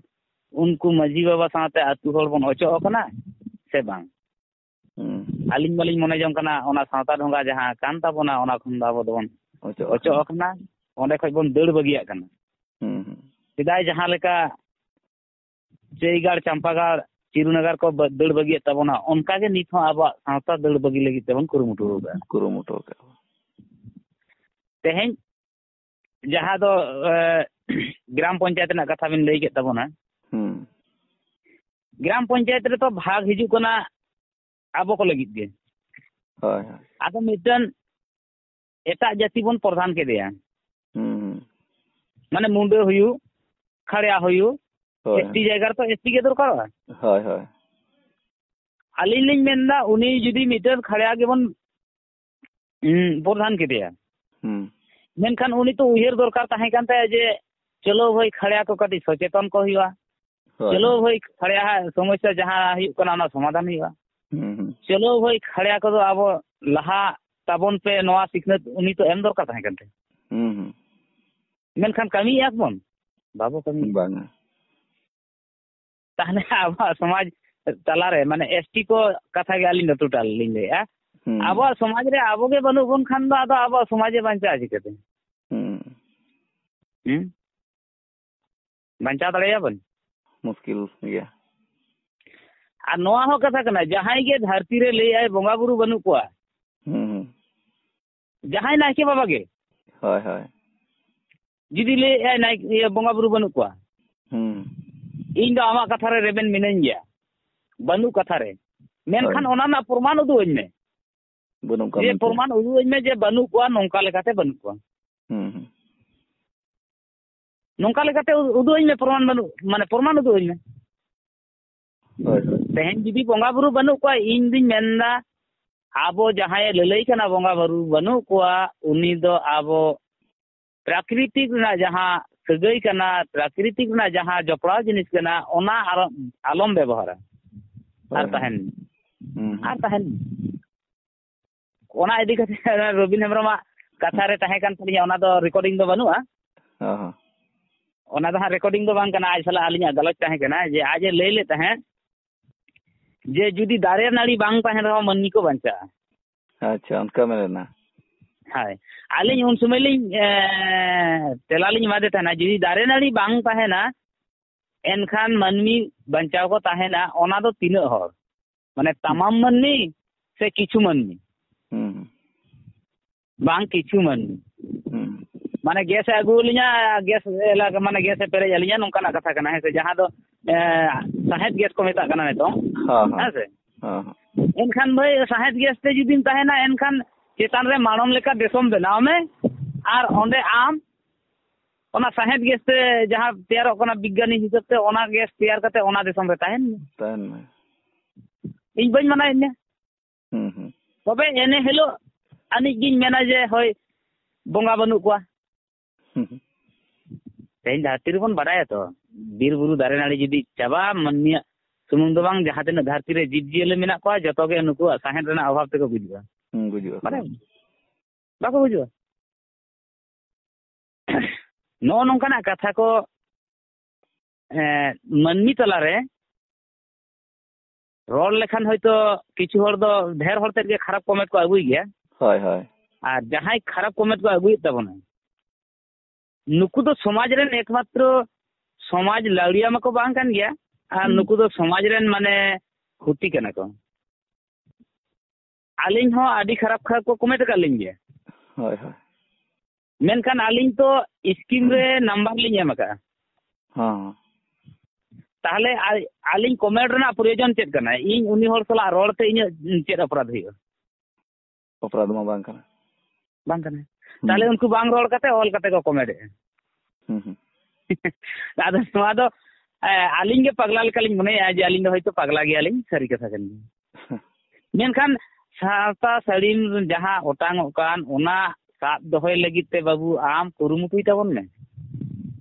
ᱩᱱᱠᱩ ᱢᱟᱹᱡᱷᱤ ᱵᱟᱵᱟ ᱥᱟᱶᱛᱮ ᱟᱹᱛᱩ ᱦᱚᱲ ᱵᱚᱱ ᱚᱪᱚᱜ ᱟᱠᱟᱱᱟ ᱥᱮ ᱵᱟᱝ? ᱦᱩᱸ᱾ ᱟᱹᱞᱤᱧ ᱢᱟᱞᱤᱧ ᱢᱚᱱᱮ ᱡᱚᱝ ᱠᱟᱱᱟ, ᱚᱱᱟ ᱥᱟᱶᱛᱟ ᱰᱷᱚᱸᱜᱟ ᱡᱟᱦᱟᱸ ᱠᱟᱱ ᱛᱟᱵᱚᱱᱟ, ᱚᱱᱟ ᱠᱷᱚᱱ ᱫᱚ ᱟᱵᱚ ᱫᱚᱵᱚᱱ ᱚᱪᱚᱜ ᱚᱪᱚᱜ ᱟᱠᱟᱱᱟ᱾ ᱟᱠᱟᱱᱟ, ᱚᱸᱰᱮ ᱠᱷᱚᱡ ᱵᱚᱱ ᱫᱟᱹᱲ ᱵᱟᱹᱜᱤᱭᱟᱜ ᱠᱟᱱᱟ᱾ ᱦᱩᱸ, ᱦᱩᱸ᱾ ᱥᱮᱫᱟᱭ ᱡᱟᱦᱟᱸ ᱞᱮᱠᱟ ᱪᱟᱹᱭᱜᱟᱲ, ᱪᱟᱢᱯᱟᱜᱟᱲ, ᱪᱤᱨᱩᱱᱟᱜᱟᱨ ᱠᱚ ᱵᱟ-, ᱫᱟᱹᱲ ᱵᱟᱹᱜᱤᱭᱮᱫ ᱛᱟᱵᱚᱱᱟ, ᱚᱱᱠᱟ ᱜᱮ ᱱᱤᱛ ᱦᱚᱸ ᱟᱵᱚᱣᱟᱜ ᱥᱟᱶᱛᱟ ᱫᱟᱹᱲ ᱵᱟᱹᱜᱤ ᱞᱟᱹᱜᱤᱫ ᱛᱮᱵᱚᱱ ᱠᱩᱨᱩᱢᱩᱴᱩ ᱟᱠᱟᱫᱼᱟ᱾ ᱠᱩᱨᱩᱢᱩᱴᱩ ᱟᱠᱟᱫᱼᱟ᱾ ᱛᱮᱦᱮᱧ ᱡᱟᱦᱟᱸ ᱫᱚ, ᱮ, ᱜᱨᱟᱢ ᱯᱚᱧᱪᱟᱭᱮᱛ ᱨᱮᱱᱟᱜ ᱠᱟᱛᱷᱟ ᱵᱤᱱ ᱞᱟᱹᱭ ᱠᱮᱫ ᱛᱟᱵᱚᱱᱟ, ᱦᱩᱸ᱾ ᱜᱨᱟᱢ ᱯᱚᱧᱪᱟᱭᱮᱛ ᱨᱮᱛᱚ ᱵᱷᱟᱜᱽ ᱦᱤᱡᱩᱜ ᱠᱟᱱᱟ ᱟᱵᱚ ᱠᱚ ᱞᱟᱹᱜᱤᱫ ᱜᱮ᱾ ᱦᱳᱭ, ᱦᱳᱭ᱾ ᱟᱫᱚ ᱢᱤᱫᱴᱟᱝ ᱮᱴᱟᱜ ᱡᱟᱹᱛᱤ ᱵᱚᱱ ᱯᱨᱚᱫᱷᱟᱱ ᱠᱮᱫᱮᱭᱟ᱾ ᱦᱩᱸ, ᱦᱩᱸ᱾ ᱢᱟᱱᱮ ᱢᱩᱱᱰᱟᱹ ᱦᱩᱭᱩᱜ, ᱠᱷᱟᱲᱭᱟ ᱦᱩᱭᱩᱜ, ᱦᱳᱭ᱾ ᱮᱥ ᱴᱤ ᱡᱟᱭᱜᱟ ᱨᱮᱛᱚ ᱮᱥ ᱴᱤ ᱜᱮ ᱫᱚᱨᱠᱟᱨᱚᱜᱼᱟ᱾ ᱦᱳᱭ, ᱦᱳᱭ᱾ ᱟᱹᱞᱤᱧ ᱞᱤᱧ ᱢᱮᱱᱫᱟ, ᱩᱱᱤ ᱡᱩᱫᱤ ᱢᱤᱫᱴᱟᱝ ᱠᱷᱟᱲᱭᱟ ᱜᱮᱵᱚᱱ, ᱩᱸ, ᱯᱨᱚᱫᱷᱟᱱ ᱠᱮᱫᱮᱭᱟ, ᱦᱩᱸ᱾ ᱢᱮᱱᱠᱷᱟᱱ ᱩᱱᱤ ᱛᱚ ᱩᱭᱦᱟᱹᱨ ᱫᱚᱨᱠᱟᱨ ᱛᱟᱦᱮᱸ ᱠᱟᱱ ᱛᱟᱭᱟ ᱡᱮ, ᱪᱚᱞᱚ ᱵᱷᱟᱹᱭ, ᱠᱷᱟᱲᱭᱟ ᱠᱚ ᱠᱟᱹᱴᱤᱡ ᱥᱚᱪᱮᱛᱚᱱ ᱠᱚ ᱦᱩᱭᱩᱜᱼᱟ᱾ ᱦᱳᱭ, ᱪᱚᱞᱚ ᱦᱳᱭ᱾ ᱵᱷᱟᱹᱭ, ᱠᱷᱟᱲᱭᱟ ᱦᱟᱜ ᱥᱚᱢᱚᱥᱥᱟ ᱡᱟᱦᱟᱸ ᱦᱩᱭᱩᱜ ᱠᱟᱱᱟ, ᱚᱱᱟ ᱥᱚᱢᱟᱫᱷᱟᱱ ᱦᱩᱭᱩᱜᱼᱟ᱾ ᱦᱩᱸ, ᱦᱩᱸ᱾ ᱪᱚᱞᱚ ᱵᱷᱟᱹᱭ, ᱠᱷᱟᱲᱭᱟ ᱠᱚᱫᱚ ᱟᱵᱚ ᱞᱟᱦᱟ ᱛᱟᱵᱚᱱ ᱯᱮ, ᱱᱚᱣᱟ ᱥᱤᱠᱷᱱᱟᱹᱛ ᱩᱱᱤ ᱛᱚ ᱮᱢ ᱫᱚᱨᱠᱟᱨ ᱛᱟᱦᱮᱸ ᱠᱟᱱ ᱛᱟᱭᱟ᱾ ᱦᱩᱸ, ᱦᱩᱸ᱾ ᱢᱮᱱᱠᱷᱟᱱ ᱠᱟᱹᱢᱤᱭᱮᱫᱼᱟ ᱵᱚᱱ? ᱵᱟᱵᱚ ᱠᱟᱹᱢᱤᱭᱮᱫᱼᱟ᱾ ᱵᱟᱝᱟ᱾ ᱛᱟᱦᱞᱮ ᱟᱵᱚᱣᱟᱜ ᱥᱚᱢᱟᱡᱽ ᱛᱟᱞᱟᱨᱮ, ᱢᱟᱱᱮ, ᱮᱥ ᱴᱤ ᱠᱚ ᱠᱟᱛᱷᱟ ᱜᱮ ᱟᱹᱞᱤᱧ ᱫᱚ total ᱞᱤᱧ ᱞᱟᱹᱭᱮᱫᱼᱟ᱾ ᱦᱩᱸ᱾ ᱟᱵᱚᱣᱟᱜ ᱥᱚᱢᱟᱡᱽ ᱨᱮ ᱟᱵᱚ ᱜᱮ ᱵᱟᱹᱱᱩᱜ ᱵᱚᱱ ᱠᱷᱟᱱ ᱫᱚ ᱟᱫᱚ ᱟᱵᱚᱣᱟᱜ ᱥᱚᱢᱟᱡᱽ ᱮ ᱵᱟᱧᱪᱟᱜᱼᱟ ᱪᱤᱠᱟᱹᱛᱮ? ᱦᱩᱸ᱾ ᱦᱩᱸ? ᱵᱟᱧᱪᱟᱣ ᱫᱟᱲᱮᱭᱟᱜᱼᱟ ᱵᱚᱱ? ᱢᱩᱥᱠᱤᱞ ᱜᱮᱭᱟ᱾ ᱟᱨ ᱱᱚᱣᱟ ᱦᱚᱸ ᱠᱟᱛᱷᱟ ᱠᱟᱱᱟ, ᱡᱟᱦᱟᱸᱭ ᱜᱮ ᱫᱷᱟᱹᱨᱛᱤ ᱨᱮ ᱞᱟᱹᱭᱟᱭ ᱵᱚᱸᱜᱟ ᱵᱩᱨᱩ ᱵᱟᱹᱱᱩᱜ ᱠᱚᱣᱟ, ᱦᱩᱸ, ᱦᱩᱸ᱾ ᱡᱟᱦᱟᱸᱭ ᱱᱟᱭᱠᱮ ᱵᱟᱵᱟ ᱜᱮ ᱦᱳᱭ, ᱦᱳᱭ᱾ ᱡᱩᱫᱤ ᱞᱟᱹᱭᱮᱫᱼᱟᱭ ᱱᱟᱭᱠᱮ, ᱤᱭᱟᱹ, ᱵᱚᱸᱜᱟ ᱵᱩᱨᱩ ᱵᱟᱹᱱᱩᱜ ᱠᱚᱣᱟ, ᱦᱩᱸ᱾ ᱤᱧ ᱫᱚ ᱟᱢᱟᱜ ᱠᱟᱛᱷᱟ ᱨᱮ ᱨᱮᱵᱮᱱ ᱢᱤᱱᱟᱹᱧ ᱜᱮᱭᱟ, ᱵᱟᱹᱱᱩᱜ ᱠᱟᱛᱷᱟ ᱨᱮ, ᱢᱮᱱᱠᱷᱟᱱ ᱦᱳᱭ᱾ ᱚᱱᱟ ᱨᱮᱱᱟᱜ ᱯᱨᱚᱢᱟᱱ ᱩᱫᱩᱜ ᱟᱹᱧ ᱢᱮ᱾ ᱵᱟᱹᱱᱩᱜ ᱠᱚᱣᱟ ᱡᱮ ᱢᱮᱱᱛᱮ᱾ ᱯᱨᱚᱢᱟᱱ ᱩᱫᱩᱜ ᱟᱹᱧ ᱢᱮ ᱡᱮ ᱵᱟᱹᱱᱩᱜ ᱠᱚᱣᱟ, ᱱᱚᱝᱠᱟ ᱞᱮᱠᱟᱛᱮ ᱵᱟᱹᱱᱩᱜ ᱠᱚᱣᱟ᱾ ᱦᱩᱸ, ᱦᱩᱸ᱾ ᱱᱚᱝᱠᱟ ᱞᱮᱠᱟᱛᱮ ᱩ-, ᱩᱫᱩᱜ ᱟᱹᱧ ᱢᱮ, ᱯᱨᱚᱢᱟᱱ ᱵᱟᱹᱱᱩᱜ, ᱢᱟᱱᱮ, ᱯᱨᱚᱢᱟᱱ ᱩᱫᱩᱜ ᱟᱹᱧ ᱢᱮ᱾ ᱦᱳᱭ, ᱦᱳᱭ᱾ ᱛᱮᱦᱮᱧ ᱡᱩᱫᱤ ᱵᱚᱸᱜᱟ ᱵᱩᱨᱩ ᱵᱟᱹᱱᱩᱜ ᱠᱚᱣᱟ, ᱤᱧ ᱫᱩᱧ ᱢᱮᱱᱫᱟ, ᱟᱵᱚ ᱡᱟᱦᱟᱸᱭᱮ ᱞᱟᱹᱞᱟᱹᱭ ᱠᱟᱱᱟ ᱵᱚᱸᱜᱟ ᱵᱩᱨᱩ ᱵᱟᱹᱱᱩᱜ ᱠᱚᱣᱟ, ᱩᱱᱤ ᱫᱚ ᱟᱵᱚ ᱯᱨᱟᱠᱨᱤᱛᱤᱠ ᱨᱮᱱᱟᱜ ᱡᱟᱦᱟᱸ ᱥᱟᱹᱜᱟᱹᱭ ᱠᱟᱱᱟ, ᱯᱨᱟᱠᱨᱤᱛᱤᱠ ᱨᱮᱱᱟᱜ ᱡᱟᱦᱟᱸ ᱡᱚᱯᱲᱟᱣ ᱡᱤᱱᱤᱥ ᱠᱟᱱᱟ, ᱚᱱᱟ ᱟᱨ ᱟᱞᱚᱢ ᱵᱮᱵᱚᱦᱟᱨᱟ᱾ ᱟᱨ ᱦᱳᱭ᱾ ᱛᱟᱦᱮᱱ᱾ ᱦᱩᱸ, ᱦᱩᱸ᱾ ᱟᱨ ᱛᱟᱦᱮᱱ᱾ ᱚᱱᱟ ᱤᱫᱤ ᱠᱟᱛᱮ ᱨᱚᱵᱤᱱ ᱦᱮᱢᱵᱨᱚᱢᱟᱜ ᱠᱟᱛᱷᱟ ᱨᱮ ᱛᱟᱦᱮᱸ ᱠᱟᱱ ᱛᱟᱹᱞᱤᱧᱟ, ᱚᱱᱟ ᱫᱚ recording ᱫᱚ ᱵᱟᱹᱱᱩᱜᱼᱟ᱾ ᱚ ᱦᱚᱸ᱾ ᱚᱱᱟ ᱫᱚ ᱦᱟᱸᱜ recording ᱫᱚ ᱵᱟᱝ ᱠᱟᱱᱟ, ᱟᱡ ᱥᱟᱞᱟᱜ ᱟᱹᱞᱤᱧᱟᱜ ᱜᱟᱞᱚᱪ ᱛᱟᱦᱮᱸ ᱠᱟᱱᱟ, ᱡᱮ ᱟᱡ ᱮ ᱞᱟᱹᱭ ᱞᱮᱫ ᱛᱟᱦᱮᱸᱫ ᱡᱮ ᱡᱩᱫᱤ ᱫᱟᱨᱮ ᱱᱟᱹᱲᱤ ᱵᱟᱝ ᱛᱟᱦᱮᱱ ᱨᱮᱦᱚᱸ ᱢᱟᱹᱱᱢᱤ ᱠᱚ ᱵᱟᱧᱪᱟᱜᱼᱟ᱾ ᱟᱪᱪᱷᱟ, ᱚᱱᱠᱟ ᱢᱮᱱ ᱞᱮᱱᱟ᱾ ᱦᱳᱭ, ᱟᱹᱞᱤᱧ ᱩᱱ ᱥᱚᱢᱚᱭ ᱞᱤᱧ, ᱮ, ᱛᱮᱞᱟ ᱞᱤᱧ ᱮᱢᱟᱫᱮ ᱛᱟᱦᱮᱱᱟ, ᱡᱩᱫᱤ ᱫᱟᱨᱮ ᱱᱟᱹᱲᱤ ᱵᱟᱝ ᱛᱟᱦᱮᱱᱟ, ᱮᱱᱠᱷᱟᱱ ᱢᱟᱹᱱᱢᱤ ᱵᱟᱧᱪᱟᱣ ᱠᱚ ᱛᱟᱦᱮᱱᱟ, ᱚᱱᱟ ᱫᱚ ᱛᱤᱱᱟᱹᱜ ᱦᱚᱲ? ᱢᱟᱱᱮ ᱛᱟᱢᱟᱢ ᱢᱟᱹᱱᱢᱤ ᱥᱮ ᱠᱤᱪᱷᱩ ᱢᱟᱹᱱᱢᱤ? ᱦᱩᱸ, ᱦᱩᱸ᱾ ᱵᱟᱝ, ᱠᱤᱪᱷᱩ ᱢᱟᱹᱱᱢᱤ᱾ ᱦᱩᱸ᱾ ᱢᱟᱱᱮ ᱜᱮᱥ ᱮ ᱟᱹᱜᱩ ᱟᱹᱞᱤᱧᱟ, ᱜᱮᱥ ᱮᱞᱟᱠᱟ, ᱢᱟᱱᱮ ᱜᱮᱥ ᱮ ᱯᱮᱨᱮᱡ ᱟᱹᱞᱤᱧᱟ, ᱱᱚᱝᱠᱟᱱᱟᱜ ᱠᱟᱛᱷᱟ ᱠᱟᱱᱟ, ᱦᱮᱸ ᱥᱮ? ᱡᱟᱦᱟᱸ ᱫᱚ, ᱮ, ᱥᱟᱦᱮᱸᱫ ᱜᱮᱥ ᱠᱚ ᱢᱮᱛᱟᱜ ᱠᱟᱱᱟ ᱱᱤᱛᱚᱝ, ᱦᱚᱸ, ᱦᱚᱸ᱾ ᱦᱮᱸ ᱥᱮ? ᱦᱚᱸ, ᱦᱚᱸ᱾ ᱮᱱᱠᱷᱟᱱ ᱵᱷᱟᱹᱭ, ᱥᱟᱦᱮᱸᱫ ᱜᱮᱥ ᱛᱮ ᱡᱩᱫᱤᱢ ᱛᱟᱦᱮᱱᱟ, ᱮᱱᱠᱷᱟᱱ ᱪᱮᱛᱟᱱ ᱨᱮ ᱢᱟᱲᱚᱢ ᱞᱮᱠᱟ ᱫᱤᱥᱚᱢ ᱵᱮᱱᱟᱣ ᱢᱮ, ᱟᱨ ᱚᱸᱰᱮ ᱟᱢ ᱚᱱᱟ ᱥᱟᱦᱮᱸᱫ ᱜᱮᱥ ᱛᱮ ᱡᱟᱦᱟᱸ ᱛᱮᱭᱟᱨᱚᱜ ᱠᱟᱱᱟ ᱵᱤᱜᱽᱜᱟᱱᱤ ᱦᱤᱥᱟᱹᱵ ᱛᱮ, ᱚᱱᱟ ᱜᱮᱥ ᱛᱮᱭᱟᱨ ᱠᱟᱛᱮ ᱚᱱᱟ ᱫᱤᱥᱚᱢ ᱨᱮ ᱛᱟᱦᱮᱱ ᱢᱮ᱾ ᱛᱟᱦᱮᱱ ᱢᱮ᱾ ᱤᱧ ᱵᱟᱹᱧ ᱢᱟᱱᱟᱭᱮᱫ ᱢᱮᱭᱟ᱾ ᱦᱩᱸ, ᱦᱩᱸ᱾ ᱛᱚᱵᱮ ᱮᱱᱮ ᱦᱤᱞᱳᱜ ᱟᱹᱱᱤᱡ ᱜᱤᱧ ᱢᱮᱱᱟ ᱡᱮ, ᱦᱳᱭ, ᱵᱚᱸᱜᱟ ᱵᱟᱹᱱᱩᱜ ᱠᱚᱣᱟ᱾ ᱦᱩᱸ, ᱦᱩᱸ᱾ ᱛᱮᱦᱮᱧ ᱫᱷᱟᱹᱨᱛᱤ ᱨᱮᱵᱚᱱ ᱵᱟᱰᱟᱭᱟ ᱛᱚ, ᱵᱤᱨ ᱵᱩᱨᱩ ᱫᱟᱨᱮ ᱱᱟᱹᱲᱤ ᱡᱩᱫᱤ ᱪᱟᱵᱟᱜᱼᱟ, ᱢᱟᱹᱱᱢᱤᱭᱟᱜ ᱥᱩᱢᱩᱝ ᱫᱚ ᱵᱟᱝ, ᱡᱟᱦᱟᱸ ᱛᱤᱱᱟᱹᱜ ᱫᱷᱟᱹᱨᱛᱤ ᱨᱮ ᱡᱤᱵᱽ ᱡᱤᱭᱟᱹᱞᱤ ᱢᱮᱱᱟᱜ ᱠᱚᱣᱟ, ᱡᱚᱛᱚ ᱜᱮ ᱱᱩᱠᱩᱣᱟᱜ ᱥᱟᱦᱮᱸᱫ ᱨᱮᱱᱟᱜ ᱚᱵᱷᱟᱵ ᱛᱮᱠᱚ ᱜᱩᱡᱩᱜᱼᱟ᱾ ᱦᱩᱸ, ᱜᱩᱡᱩᱜ ᱟᱠᱚ᱾ ᱵᱟᱰᱟᱭ? ᱵᱟᱠᱚ ᱜᱩᱡᱩᱜᱼᱟ᱾ ᱱᱚᱜᱼᱚ ᱱᱚᱝᱠᱟᱱᱟᱜ ᱠᱟᱛᱷᱟ ᱠᱚ, ᱮᱸ, ᱢᱟᱹᱱᱢᱤ ᱛᱟᱞᱟᱨᱮ ᱨᱚᱲ ᱞᱮᱠᱷᱟᱱ ᱦᱚᱭᱛᱳ ᱠᱤᱪᱷᱩ ᱦᱚᱲ ᱫᱚ, ᱰᱷᱮᱨ ᱦᱚᱲ ᱛᱮᱫ ᱜᱮ ᱠᱷᱟᱨᱟᱯ comment ᱠᱚ ᱟᱹᱜᱩᱭ ᱜᱮᱭᱟ᱾ ᱦᱳᱭ, ᱦᱳᱭ᱾ ᱟᱨ ᱡᱟᱦᱟᱸᱭ ᱠᱷᱟᱨᱟᱯ comment ᱠᱚ ᱟᱹᱜᱩᱭᱮᱫ ᱛᱟᱵᱚᱱᱟ, ᱱᱩᱠᱩ ᱫᱚ ᱥᱚᱢᱟᱡᱽ ᱨᱮᱱ ᱮᱠᱢᱟᱛᱨᱚ ᱥᱚᱢᱟᱡᱽ ᱞᱟᱹᱣᱲᱤᱭᱟᱹ ᱢᱟᱠᱚ ᱵᱟᱝ ᱠᱟᱱ ᱜᱮᱭᱟ, ᱟᱨ ᱦᱩᱸ᱾ ᱱᱩᱠᱩ ᱫᱚ ᱥᱚᱢᱟᱡᱽ ᱨᱮᱱ ᱢᱟᱱᱮ ᱠᱷᱚᱛᱤ ᱠᱟᱱᱟ ᱠᱚ᱾ ᱟᱹᱞᱤᱧ ᱦᱚᱸ ᱟᱹᱰᱤ ᱠᱷᱟᱨᱟᱯ ᱠᱷᱟᱨᱟᱯ ᱠᱚ comment ᱟᱠᱟᱫ ᱞᱤᱧ ᱜᱮᱭᱟ᱾ ᱦᱳᱭ, ᱦᱳᱭ᱾ ᱢᱮᱱᱠᱷᱟᱱ ᱟᱹᱞᱤᱧ ᱛᱚ screen ᱨᱮ number ᱞᱤᱧ ᱮᱢ ᱟᱠᱟᱫᱼᱟ᱾ ᱦᱚᱸ᱾ ᱛᱟᱦᱚᱞᱮ ᱟ-, ᱟᱹᱞᱤᱧ comment ᱨᱮᱱᱟᱜ ᱯᱨᱚᱭᱳᱡᱚᱱ ᱪᱮᱫ ᱠᱟᱱᱟ? ᱤᱧ ᱩᱱᱤ ᱦᱚᱲ ᱥᱟᱞᱟᱜ ᱨᱚᱲ ᱛᱮ ᱤᱧᱟᱹᱜ ᱪᱮᱫ ᱚᱯᱨᱟᱫᱷ ᱦᱩᱭᱩᱜᱼᱟ? ᱚᱯᱨᱟᱫᱷ ᱢᱟ ᱵᱟᱝ ᱠᱟᱱᱟ᱾ ᱵᱟᱝ ᱠᱟᱱᱟ᱾ ᱦᱩᱸ᱾ ᱛᱟᱦᱚᱞᱮ ᱩᱱᱠᱩ ᱵᱟᱝ ᱨᱚᱲ ᱠᱟᱛᱮ ᱚᱞ ᱠᱟᱛᱮ ᱠᱚ comment ᱮᱫᱼᱟ᱾ ᱦᱩᱸ, ᱦᱩᱸ᱾ ᱟᱫᱚ ᱱᱚᱣᱟ ᱫᱚ, ᱮ, ᱟᱹᱞᱤᱧ ᱜᱮ ᱯᱟᱜᱽᱞᱟ ᱞᱮᱠᱟᱞᱤᱧ ᱢᱚᱱᱮᱭᱮᱫᱼᱟ ᱡᱮ ᱟᱹᱞᱤᱧ ᱫᱚ ᱦᱚᱭᱛᱳ ᱯᱟᱜᱽᱞᱟ ᱜᱮᱭᱟᱞᱤᱧ, ᱥᱟᱹᱨᱤ ᱠᱟᱛᱷᱟ ᱠᱟᱱ ᱜᱮᱭᱟ᱾ ᱢᱮᱱᱠᱷᱟᱱ ᱥᱟᱶᱛᱟ ᱥᱟᱹᱲᱤᱢ ᱡᱟᱦᱟᱸ ᱚᱴᱟᱝᱚᱜ ᱠᱟᱱ, ᱚᱱᱟ ᱥᱟᱵ ᱫᱚᱦᱚᱭ ᱞᱟᱹᱜᱤᱫ ᱛᱮ ᱵᱟᱹᱵᱩ ᱟᱢ ᱠᱩᱨᱩᱢᱩᱴᱩᱭ ᱛᱟᱵᱚᱱ ᱢᱮ᱾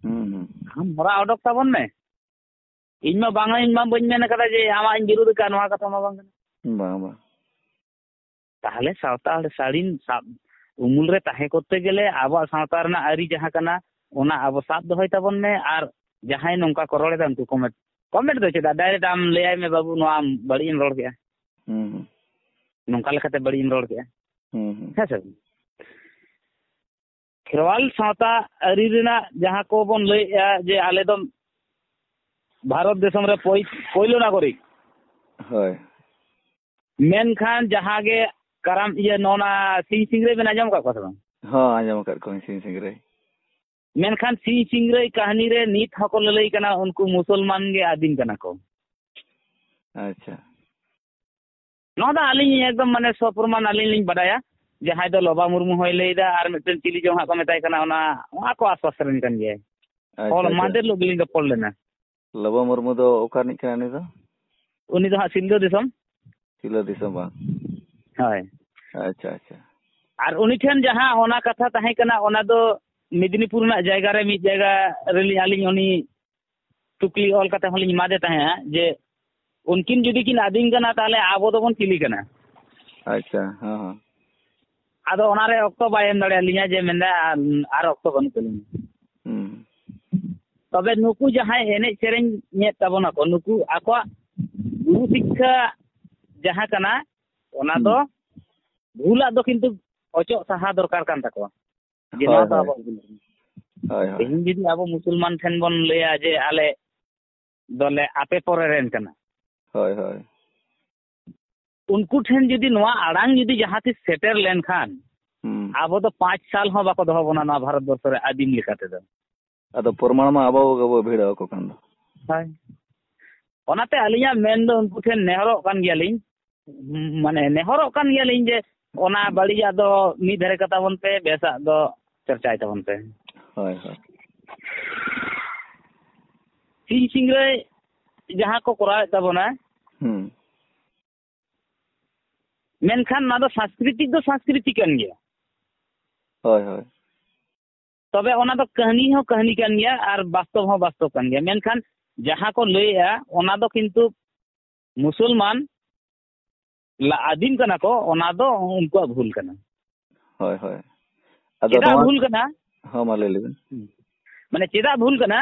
ᱦᱩᱸ, ᱦᱩᱸ᱾ ᱟᱢ ᱦᱚᱨᱟ ᱚᱰᱚᱠ ᱛᱟᱵᱚᱱ ᱢᱮ᱾ ᱤᱧ ᱢᱟ ᱵᱟᱝ, ᱤᱧ ᱢᱟ ᱵᱟᱹᱧ ᱢᱮᱱ ᱠᱟᱫᱟ ᱡᱮ ᱟᱢᱟᱜ ᱤᱧ ᱵᱤᱨᱩᱫᱷ ᱟᱠᱟᱫ, ᱱᱚᱣᱟ ᱠᱟᱛᱷᱟ ᱢᱟ ᱵᱟᱝ ᱠᱟᱱᱟ᱾ ᱵᱟᱝ, ᱵᱟᱝ᱾ ᱛᱟᱦᱚᱞᱮ ᱥᱟᱶᱛᱟ ᱥᱟᱹᱲᱤᱢ ᱥᱟᱵ ᱩᱢᱩᱞ ᱨᱮ ᱛᱟᱦᱮᱸ ᱠᱚᱨᱛᱮ ᱜᱮᱞᱮ ᱟᱵᱚᱣᱟᱜ ᱥᱟᱶᱛᱟ ᱨᱮᱱᱟᱜ ᱟᱹᱨᱤ ᱡᱟᱦᱟᱸ ᱠᱟᱱᱟ, ᱚᱱᱟ ᱟᱵᱚ ᱥᱟᱵ ᱫᱚᱦᱚᱭ ᱛᱟᱵᱚᱱ ᱢᱮ᱾ ᱟᱨ ᱡᱟᱦᱟᱸᱭ ᱱᱚᱝᱠᱟ ᱠᱚ ᱨᱚᱲ ᱮᱫᱟ, ᱩᱱᱠᱩ comment, comment ᱫᱚ ᱪᱮᱫᱟᱜ? Direct ᱟᱢ ᱞᱟᱹᱭᱟᱭ ᱢᱮ, "ᱵᱟᱹᱵᱩ, ᱱᱚᱣᱟ ᱵᱟᱹᱲᱤᱡ ᱮᱢ ᱨᱚᱲ ᱠᱮᱜᱼᱟ, ᱦᱩᱸ, ᱦᱩᱸ᱾ ᱱᱚᱝᱠᱟ ᱞᱮᱠᱟᱛᱮ ᱵᱟᱹᱲᱤᱡ ᱮᱢ ᱨᱚᱲ ᱠᱮᱜᱼᱟ᱾" ᱦᱩᱸ, ᱦᱩᱸ᱾ ᱦᱮᱸ ᱥᱮ ᱵᱟᱝ? ᱠᱷᱮᱨᱣᱟᱞ ᱥᱟᱶᱛᱟ ᱟᱹᱨᱤ ᱨᱮᱱᱟᱜ ᱡᱟᱦᱟᱸ ᱠᱚᱵᱚᱱ ᱞᱟᱹᱭᱮᱜᱼᱟ ᱡᱮ ᱟᱞᱮ ᱫᱚ ᱵᱷᱟᱨᱚᱛ ᱫᱤᱥᱚᱢ ᱨᱮ ᱯᱳᱭ-, ᱯᱳᱭᱞᱳ ᱱᱟᱜᱚᱨᱤᱠ᱾ ᱦᱳᱭ᱾ ᱢᱮᱱᱠᱷᱟᱱ ᱡᱟᱦᱟᱸ ᱜᱮ ᱠᱟᱨᱟᱢ, ᱤᱭᱟᱹ, ᱱᱚᱜᱼᱚ ᱱᱟ ᱥᱤᱧ ᱥᱤᱝᱨᱟᱹᱭ ᱵᱮᱱ ᱟᱸᱡᱚᱢ ᱟᱠᱟᱫ ᱠᱚᱣᱟ ᱥᱮ ᱵᱟᱝ? ᱦᱚᱸ, ᱟᱸᱡᱚᱢ ᱟᱠᱟᱫ ᱠᱚᱣᱟᱧ ᱥᱤᱧ ᱥᱤᱝᱨᱟᱹᱭ᱾ ᱢᱮᱱᱠᱷᱟᱱ ᱥᱤᱧ ᱥᱤᱝᱨᱟᱹᱭ ᱠᱟᱹᱦᱱᱤ ᱨᱮ ᱱᱤᱛ ᱦᱚᱸᱠᱚ ᱞᱟᱹᱞᱟᱹᱭ ᱠᱟᱱᱟ, ᱩᱱᱠᱩ ᱢᱩᱥᱚᱞᱢᱟᱱ ᱜᱮ ᱟᱹᱫᱤᱢ ᱠᱟᱱᱟ ᱠᱚ᱾ ᱟᱪᱪᱷᱟ᱾ ᱱᱚᱣᱟ ᱫᱚ ᱟᱹᱞᱤᱧ ᱮᱠᱫᱚᱢ ᱢᱟᱱᱮ ᱥᱚᱯᱨᱚᱢᱟᱱ ᱟᱹᱞᱤᱧ ᱞᱤᱧ ᱵᱟᱰᱟᱭᱟ᱾ ᱡᱟᱦᱟᱸᱭ ᱫᱚ ᱞᱚᱵᱟ ᱢᱩᱨᱢᱩ ᱦᱚᱸᱭ ᱞᱟᱹᱭᱫᱟ ᱟᱨ ᱢᱤᱫᱴᱮᱱ ᱪᱤᱞᱤ ᱪᱚᱝ ᱦᱟᱸᱜ ᱠᱚ ᱢᱮᱛᱟᱭ ᱠᱟᱱᱟ, ᱚᱱᱟ, ᱚᱱᱟ ᱠᱚ ᱟᱥᱯᱟᱥ ᱨᱮᱱ ᱠᱟᱱ ᱜᱮᱭᱟᱭ᱾ ᱟᱪᱪᱷᱟ, ᱦᱚᱞᱟ ᱟᱪᱪᱷᱟ᱾ ᱢᱟᱦᱫᱮᱨ ᱦᱤᱞᱳᱜ ᱜᱮᱞᱤᱧ ᱨᱚᱯᱚᱲ ᱞᱮᱱᱟ᱾ ᱞᱚᱵᱟ ᱢᱩᱨᱢᱩ ᱫᱚ ᱚᱠᱟ ᱨᱤᱱᱤᱡ ᱠᱟᱱᱟᱭ ᱩᱱᱤ ᱫᱚ? ᱩᱱᱤ ᱫᱚ ᱦᱟᱸᱜ ᱥᱤᱞᱫᱟᱹ ᱫᱤᱥᱚᱢ᱾ ᱥᱤᱞᱫᱟᱹ ᱫᱤᱥᱚᱢ ᱵᱟᱝ? ᱦᱳᱭ᱾ ᱟᱪᱪᱷᱟ, ᱟᱪᱪᱷᱟ᱾ ᱟᱨ ᱩᱱᱤ ᱴᱷᱮᱱ ᱡᱟᱦᱟᱸ ᱚᱱᱟ ᱠᱟᱛᱷᱟ ᱛᱟᱦᱮᱸ ᱠᱟᱱᱟ, ᱚᱱᱟ ᱫᱚ ᱢᱮᱫᱽᱱᱤᱯᱩᱨ ᱨᱮᱱᱟᱜ ᱡᱟᱭᱜᱟ ᱨᱮ ᱢᱤᱫ ᱡᱟᱭᱜᱟ ᱨᱮᱞᱤᱧ ᱟᱹᱞᱤᱧ ᱩᱱᱤ ᱛᱩᱠᱞᱤ ᱚᱞ ᱠᱟᱛᱮ ᱦᱚᱸᱞᱤᱧ ᱮᱢᱟᱫᱮ ᱛᱟᱦᱮᱸᱫᱼᱟ ᱡᱮ ᱩᱱᱠᱤᱱ ᱡᱩᱫᱤ ᱠᱤᱱ ᱟᱹᱫᱤᱢ ᱠᱟᱱᱟ, ᱛᱟᱦᱚᱞᱮ ᱟᱵᱚ ᱫᱚᱵᱚᱱ ᱪᱤᱞᱤ ᱠᱟᱱᱟ? ᱟᱪᱪᱷᱟ, ᱦᱮᱸ, ᱦᱮᱸ᱾ ᱟᱫᱚ ᱚᱱᱟᱨᱮ ᱚᱠᱛᱚ ᱵᱟᱭ ᱮᱢ ᱫᱟᱲᱮᱭᱟᱞᱤᱧᱟ, ᱡᱮ ᱢᱮᱱᱫᱟ, "ᱟᱨ, ᱟᱨ ᱚᱠᱛᱚ ᱵᱟᱹᱱᱩᱜ ᱛᱟᱹᱞᱤᱧᱟ᱾" ᱦᱩᱸ᱾ ᱛᱚᱵᱮ ᱱᱩᱠᱩ ᱡᱟᱦᱟᱸᱭ ᱮᱱᱮᱡ ᱥᱮᱨᱮᱧ ᱮᱫ ᱛᱟᱵᱚᱱᱟᱠᱚ, ᱱᱩᱠᱩ ᱟᱠᱚᱣᱟᱜ ᱜᱩᱨᱩ ᱥᱤᱠᱠᱷᱟ ᱡᱟᱦᱟᱸ ᱠᱟᱱᱟ, ᱚᱱᱟ ᱫᱚ ᱦᱩᱸ᱾ ᱵᱷᱩᱞᱟᱜ ᱫᱚ ᱠᱤᱱᱛᱩ ᱚᱪᱚᱜ ᱥᱟᱦᱟ ᱫᱚᱨᱠᱟᱨ ᱠᱟᱱ ᱛᱟᱠᱚᱣᱟ᱾ ᱡᱮ ᱦᱳᱭ, ᱱᱚᱣᱟ ᱫᱚ ᱦᱳᱭ᱾ ᱟᱵᱚᱣᱟᱜ ᱵᱷᱩᱞ ᱠᱟᱱᱟ᱾ ᱦᱳᱭ, ᱦᱳᱭ᱾ ᱛᱮᱦᱮᱧ ᱡᱩᱫᱤ ᱟᱵᱚ ᱢᱩᱥᱚᱞᱢᱟᱱ ᱴᱷᱮᱱ ᱵᱚᱱ ᱞᱟᱹᱭᱟ ᱡᱮ ᱟᱞᱮ ᱫᱚᱞᱮ ᱟᱯᱮ ᱯᱚᱨᱮ ᱨᱮᱱ ᱠᱟᱱᱟ, ᱦᱳᱭ, ᱦᱳᱭ᱾ ᱩᱱᱠᱩ ᱴᱷᱮᱱ ᱡᱩᱫᱤ ᱱᱚᱣᱟ ᱟᱲᱟᱝ ᱡᱩᱫᱤ ᱡᱟᱦᱟᱸ ᱛᱤᱥ ᱥᱮᱴᱮᱨ ᱞᱮᱱᱠᱷᱟᱱ, ᱦᱩᱸ᱾ ᱟᱵᱚ ᱫᱚ ᱯᱟᱸᱪ ᱥᱟᱞ ᱦᱚᱸ ᱵᱟᱠᱚ ᱫᱚᱦᱚ ᱵᱚᱱᱟ ᱱᱚᱣᱟ ᱵᱷᱟᱨᱚᱛ ᱵᱚᱨᱥᱚ ᱨᱮ ᱟᱹᱫᱤᱢ ᱞᱮᱠᱟ ᱛᱮᱫᱚ᱾ ᱟᱫᱚ ᱯᱨᱚᱢᱟᱬ ᱢᱟ ᱟᱵᱚ ᱜᱮᱵᱚ ᱵᱷᱤᱲᱟᱹᱣ ᱟᱠᱚ ᱠᱟᱱ ᱫᱚ᱾ ᱦᱳᱭ᱾ ᱚᱱᱟᱛᱮ ᱟᱹᱞᱤᱧᱟᱜ ᱢᱮᱱ ᱫᱚ ᱩᱱᱠᱩ ᱴᱷᱮᱱ ᱱᱮᱦᱚᱨᱚᱜ ᱠᱟᱱ ᱜᱮᱭᱟᱞᱤᱧ, ᱢᱟᱱᱮ ᱱᱮᱦᱚᱨᱚᱜ ᱠᱟᱱ ᱜᱮᱭᱟᱞᱤᱧ ᱡᱮ ᱚᱱᱟ ᱵᱟᱹᱲᱤᱡᱟᱜ ᱫᱚ ᱢᱤᱫ ᱫᱷᱟᱨᱮ ᱠᱟᱛᱟ ᱵᱚᱱ ᱯᱮ, ᱵᱮᱥᱟᱜ ᱫᱚ ᱪᱚᱨᱪᱟᱭ ᱛᱟᱵᱚᱱ ᱯᱮ᱾ ᱦᱳᱭ, ᱦᱳᱭ᱾ ᱥᱤᱧ ᱥᱤᱝᱨᱟᱹᱭ ᱡᱟᱦᱟᱸ ᱠᱚ ᱠᱚᱨᱟᱣᱮᱫ ᱛᱟᱵᱚᱱᱟ, ᱦᱩᱸ᱾ ᱢᱮᱱᱠᱷᱟᱱ ᱱᱚᱣᱟ ᱫᱚ ᱥᱟᱝᱥᱠᱨᱤᱛᱤᱠ ᱫᱚ ᱥᱟᱝᱥᱠᱨᱤᱛᱤᱠ ᱠᱟᱱ ᱜᱮᱭᱟ᱾ ᱦᱳᱭ, ᱦᱳᱭ᱾ ᱛᱚᱵᱮ ᱚᱱᱟ ᱫᱚ ᱠᱟᱹᱦᱱᱤ ᱦᱚᱸ ᱠᱟᱹᱦᱱᱤ ᱠᱟᱱ ᱜᱮᱭᱟ ᱟᱨ ᱵᱟᱥᱛᱚᱵ ᱦᱚᱸ ᱵᱟᱥᱛᱚᱵ ᱠᱟᱱ ᱜᱮᱭᱟ᱾ ᱢᱮᱱᱠᱷᱟᱱ ᱡᱟᱦᱟᱸ ᱠᱚ ᱞᱟᱹᱭᱮᱜᱼᱟ, ᱚᱱᱟ ᱫᱚ ᱠᱤᱱᱛᱩ ᱢᱩᱥᱚᱞᱢᱟᱱ ᱞᱟ-, ᱟᱹᱫᱤᱢ ᱠᱟᱱᱟ ᱠᱚ, ᱚᱱᱟ ᱫᱚ ᱩᱱᱠᱩᱣᱟᱜ ᱵᱷᱩᱞ ᱠᱟᱱᱟ᱾ ᱦᱳᱭ, ᱦᱳᱭ᱾ ᱟᱫᱚ ᱪᱮᱫᱟᱜ ᱱᱚᱣᱟ ᱵᱷᱩᱞ ᱠᱟᱱᱟ? ᱦᱚᱸ, ᱢᱟ ᱞᱟᱹᱭ ᱞᱮᱵᱤᱱ᱾ ᱦᱩᱸ᱾ ᱢᱟᱱᱮ ᱪᱮᱫᱟᱜ ᱵᱷᱩᱞ ᱠᱟᱱᱟ?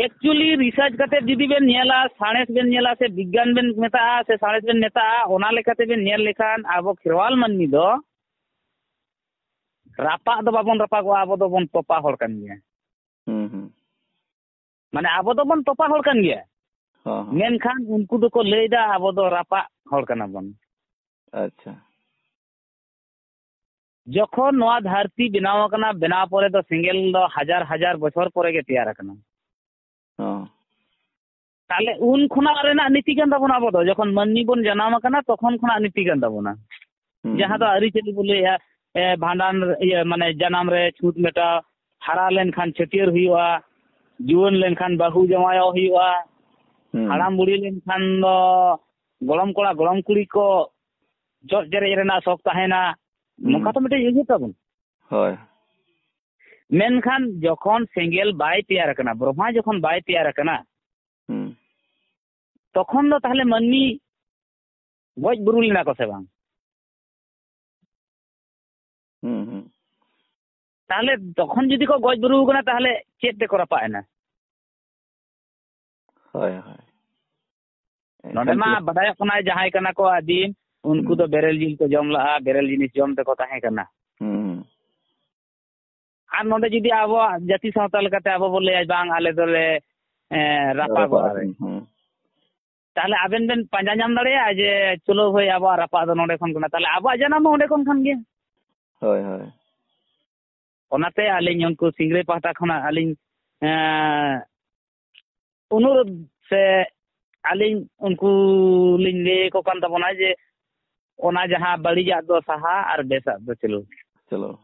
Actually research ᱠᱟᱛᱮ ᱡᱩᱫᱤ ᱵᱮᱱ ᱧᱮᱞᱟ, ᱥᱟᱬᱮᱥ ᱵᱮᱱ ᱧᱮᱞᱟ, ᱥᱮ ᱵᱤᱜᱽᱜᱟᱱ ᱵᱮᱱ ᱢᱮᱛᱟᱜᱼᱟ, ᱥᱮ ᱥᱟᱬᱮᱥ ᱵᱮᱱ ᱢᱮᱛᱟᱜᱼᱟ, ᱚᱱᱟ ᱞᱮᱠᱟᱛᱮ ᱵᱮᱱ ᱧᱮᱞ ᱞᱮᱠᱷᱟᱱ ᱟᱵᱚ ᱠᱷᱮᱨᱣᱟᱞ ᱢᱟᱹᱱᱢᱤ ᱫᱚ ᱨᱟᱯᱟᱜ ᱫᱚ ᱵᱟᱵᱚᱱ ᱨᱟᱯᱟᱜᱚᱜᱼᱟ, ᱟᱵᱚ ᱫᱚᱵᱚᱱ ᱛᱚᱯᱟ ᱦᱚᱲ ᱠᱟᱱ ᱜᱮᱭᱟ᱾ ᱦᱩᱸ, ᱦᱩᱸ᱾ ᱢᱟᱱᱮ ᱟᱵᱚ ᱫᱚᱵᱚᱱ ᱛᱚᱯᱟ ᱦᱚᱲ ᱠᱟᱱ ᱜᱮᱭᱟ᱾ ᱦᱚᱸ, ᱦᱚᱸ᱾ ᱢᱮᱱᱠᱷᱟᱱ ᱩᱱᱠᱩ ᱫᱚᱠᱚ ᱞᱟᱹᱭᱫᱟ ᱟᱵᱚ ᱫᱚ ᱨᱟᱯᱟᱜ ᱦᱚᱲ ᱠᱟᱱᱟ ᱵᱚᱱ᱾ ᱟᱪᱪᱷᱟ᱾ ᱡᱚᱠᱷᱚᱱ ᱱᱚᱣᱟ ᱫᱷᱟᱹᱨᱛᱤ ᱵᱮᱱᱟᱣ ᱟᱠᱟᱱᱟ, ᱵᱮᱱᱟᱣ ᱯᱚᱨᱮ ᱫᱚ ᱥᱮᱸᱜᱮᱞ ᱫᱚ ᱦᱟᱡᱟᱨ ᱦᱟᱡᱟᱨ ᱵᱚᱪᱷᱚᱨ ᱯᱚᱨᱮ ᱜᱮ ᱛᱮᱭᱟᱨ ᱟᱠᱟᱱᱟ᱾ ᱦᱚᱸ᱾ ᱛᱟᱦᱞᱮ ᱩᱱ ᱠᱷᱚᱱᱟᱜ ᱨᱮᱱᱟᱜ ᱱᱤᱛᱤ ᱠᱟᱱ ᱛᱟᱵᱚᱱᱟ ᱟᱵᱚ ᱫᱚ, ᱡᱚᱠᱷᱚᱱ ᱢᱟᱹᱱᱢᱤ ᱵᱚᱱ ᱡᱟᱱᱟᱢ ᱟᱠᱟᱱᱟ, ᱛᱚᱠᱷᱚᱱ ᱠᱷᱚᱱᱟᱜ ᱱᱤᱛᱤ ᱠᱟᱱ ᱛᱟᱵᱚᱱᱟ᱾ ᱦᱩᱸ, ᱡᱟᱦᱟᱸ ᱫᱚ ᱦᱩᱸ᱾ ᱟᱹᱨᱤᱪᱟᱹᱞᱤ ᱵᱚ ᱞᱟᱹᱭᱟ, ᱮ, ᱵᱷᱟᱸᱰᱟᱱ ᱨᱮ, ᱤᱭᱟᱹ, ᱢᱟᱱᱮ ᱡᱟᱱᱟᱢ ᱨᱮ ᱪᱷᱩᱛ ᱢᱮᱴᱟᱣ, ᱦᱟᱨᱟ ᱞᱮᱱᱠᱷᱟᱱ ᱪᱷᱟᱹᱴᱭᱟᱹᱨ ᱦᱩᱭᱩᱜᱼᱟ, ᱡᱩᱣᱟᱹᱱ ᱞᱮᱱᱠᱷᱟᱱ ᱵᱟᱹᱦᱩ ᱡᱟᱶᱟᱭᱚᱜ ᱦᱩᱭᱩᱜᱼᱟ, ᱦᱩᱸ᱾ ᱦᱟᱲᱟᱢ ᱵᱩᱲᱦᱤ ᱞᱮᱱᱠᱷᱟᱱ ᱫᱚ ᱜᱚᱲᱚᱢ ᱠᱚᱲᱟ ᱜᱚᱲᱚᱢ ᱠᱩᱲᱤ ᱠᱚ ᱡᱚᱜ ᱡᱮᱨᱮᱡ ᱨᱮᱱᱟᱜ ᱥᱚᱠ ᱛᱟᱦᱮᱱᱟ᱾ ᱦᱩᱸ᱾ ᱱᱚᱝᱠᱟ ᱛᱚ ᱢᱤᱫᱴᱮᱡ ᱩᱭᱦᱟᱹᱨ ᱛᱟᱵᱚᱱ᱾ ᱦᱳᱭ᱾ ᱢᱮᱱᱠᱷᱟᱱ ᱡᱚᱠᱷᱚᱱ ᱥᱮᱸᱜᱮᱞ ᱵᱟᱭ ᱛᱮᱭᱟᱨ ᱟᱠᱟᱱᱟ, ᱵᱨᱚᱦᱢᱟ ᱡᱚᱠᱷᱚᱱ ᱵᱟᱭ ᱛᱮᱭᱟᱨ ᱟᱠᱟᱱᱟ, ᱦᱩᱸ᱾ ᱛᱚᱠᱷᱚᱱ ᱫᱚ ᱛᱟᱦᱞᱮ ᱢᱟᱹᱱᱢᱤ ᱜᱚᱡ ᱵᱩᱨᱩ ᱞᱮᱱᱟ ᱠᱚ ᱥᱮ ᱵᱟᱝ? ᱦᱩᱸ, ᱦᱩᱸ᱾ ᱛᱟᱦᱞᱮ ᱛᱚᱠᱷᱚᱱ ᱡᱩᱫᱤ ᱠᱚ ᱜᱚᱡ ᱵᱩᱨᱩ ᱟᱠᱟᱱᱟ, ᱛᱟᱦᱞᱮ ᱪᱮᱫ ᱛᱮᱠᱚ ᱨᱟᱯᱟᱜ ᱮᱱᱟ? ᱦᱳᱭ, ᱦᱳᱭ᱾ ᱱᱚᱰᱮ ᱮᱱᱠᱷᱟᱱ ᱢᱟ ᱪᱮᱫ? ᱵᱟᱰᱟᱭᱚᱜ ᱠᱟᱱᱟ, ᱡᱟᱦᱟᱸᱭ ᱠᱟᱱᱟ ᱠᱚ ᱟᱹᱫᱤᱢ, ᱩᱱᱠᱩ ᱦᱩᱸ᱾ ᱫᱚ ᱵᱮᱨᱮᱞ ᱡᱤᱞ ᱠᱚ ᱡᱚᱢ ᱞᱟᱜᱼᱟ, ᱵᱮᱨᱮᱞ ᱡᱤᱱᱤᱥ ᱡᱚᱢ ᱛᱮᱠᱚ ᱛᱟᱦᱮᱸ ᱠᱟᱱᱟ᱾ ᱦᱩᱸ᱾ ᱟᱨ ᱱᱚᱰᱮ ᱡᱩᱫᱤ ᱟᱵᱚᱣᱟᱜ ᱡᱟᱹᱛᱤ ᱥᱟᱶᱛᱟ ᱞᱮᱠᱟᱛᱮ ᱟᱵᱚ ᱵᱚᱱ ᱞᱟᱹᱭᱟ, "ᱵᱟᱝ, ᱟᱞᱮ ᱫᱚᱞᱮ, ᱮᱸ, ᱨᱟᱯᱟᱜᱚᱜᱼᱟ ᱨᱟᱯᱟᱜ ᱨᱮ", ᱟᱠᱟᱱᱟ, ᱦᱩᱸ᱾ ᱛᱟᱦᱞᱮ ᱟᱵᱮᱱ ᱵᱮᱱ ᱯᱟᱸᱡᱟ ᱧᱟᱢ ᱫᱟᱲᱮᱭᱟᱜᱼᱟ ᱡᱮ, "ᱪᱚᱞᱚ ᱵᱷᱟᱹᱭ, ᱟᱵᱚᱣᱟᱜ ᱨᱟᱯᱟᱜ ᱫᱚ ᱱᱚᱰᱮ ᱠᱷᱚᱱ ᱠᱟᱱᱟ", ᱛᱟᱦᱞᱮ ᱟᱵᱚᱣᱟᱜ ᱡᱟᱱᱟᱢ ᱦᱚᱸ ᱚᱸᱰᱮ ᱠᱷᱚᱱ ᱠᱟᱱ ᱜᱮᱭᱟ᱾ ᱦᱳᱭ, ᱦᱳᱭ᱾ ᱚᱱᱟᱛᱮ ᱟᱹᱞᱤᱧ ᱩᱱᱠᱩ ᱥᱤᱝᱨᱟᱹᱭ ᱯᱟᱦᱴᱟ ᱠᱷᱚᱱᱟᱜ ᱟᱹᱞᱤᱧ, ᱮᱸ, ᱚᱱᱩᱨᱳᱫᱷ ᱥᱮ ᱟᱹᱞᱤᱧ ᱩᱱᱠᱩ ᱞᱤᱧ ᱞᱟᱹᱭ ᱟᱠᱚ ᱠᱟᱱ ᱛᱟᱵᱚᱱᱟ ᱡᱮ, ᱚᱱᱟ ᱡᱟᱦᱟᱸ ᱵᱟᱹᱲᱤᱡᱟᱜ ᱫᱚ ᱥᱟᱦᱟ ᱟᱨ ᱵᱮᱥᱟᱜ ᱫᱚ ᱪᱟᱹᱞᱩ᱾ ᱪᱚᱞᱚ᱾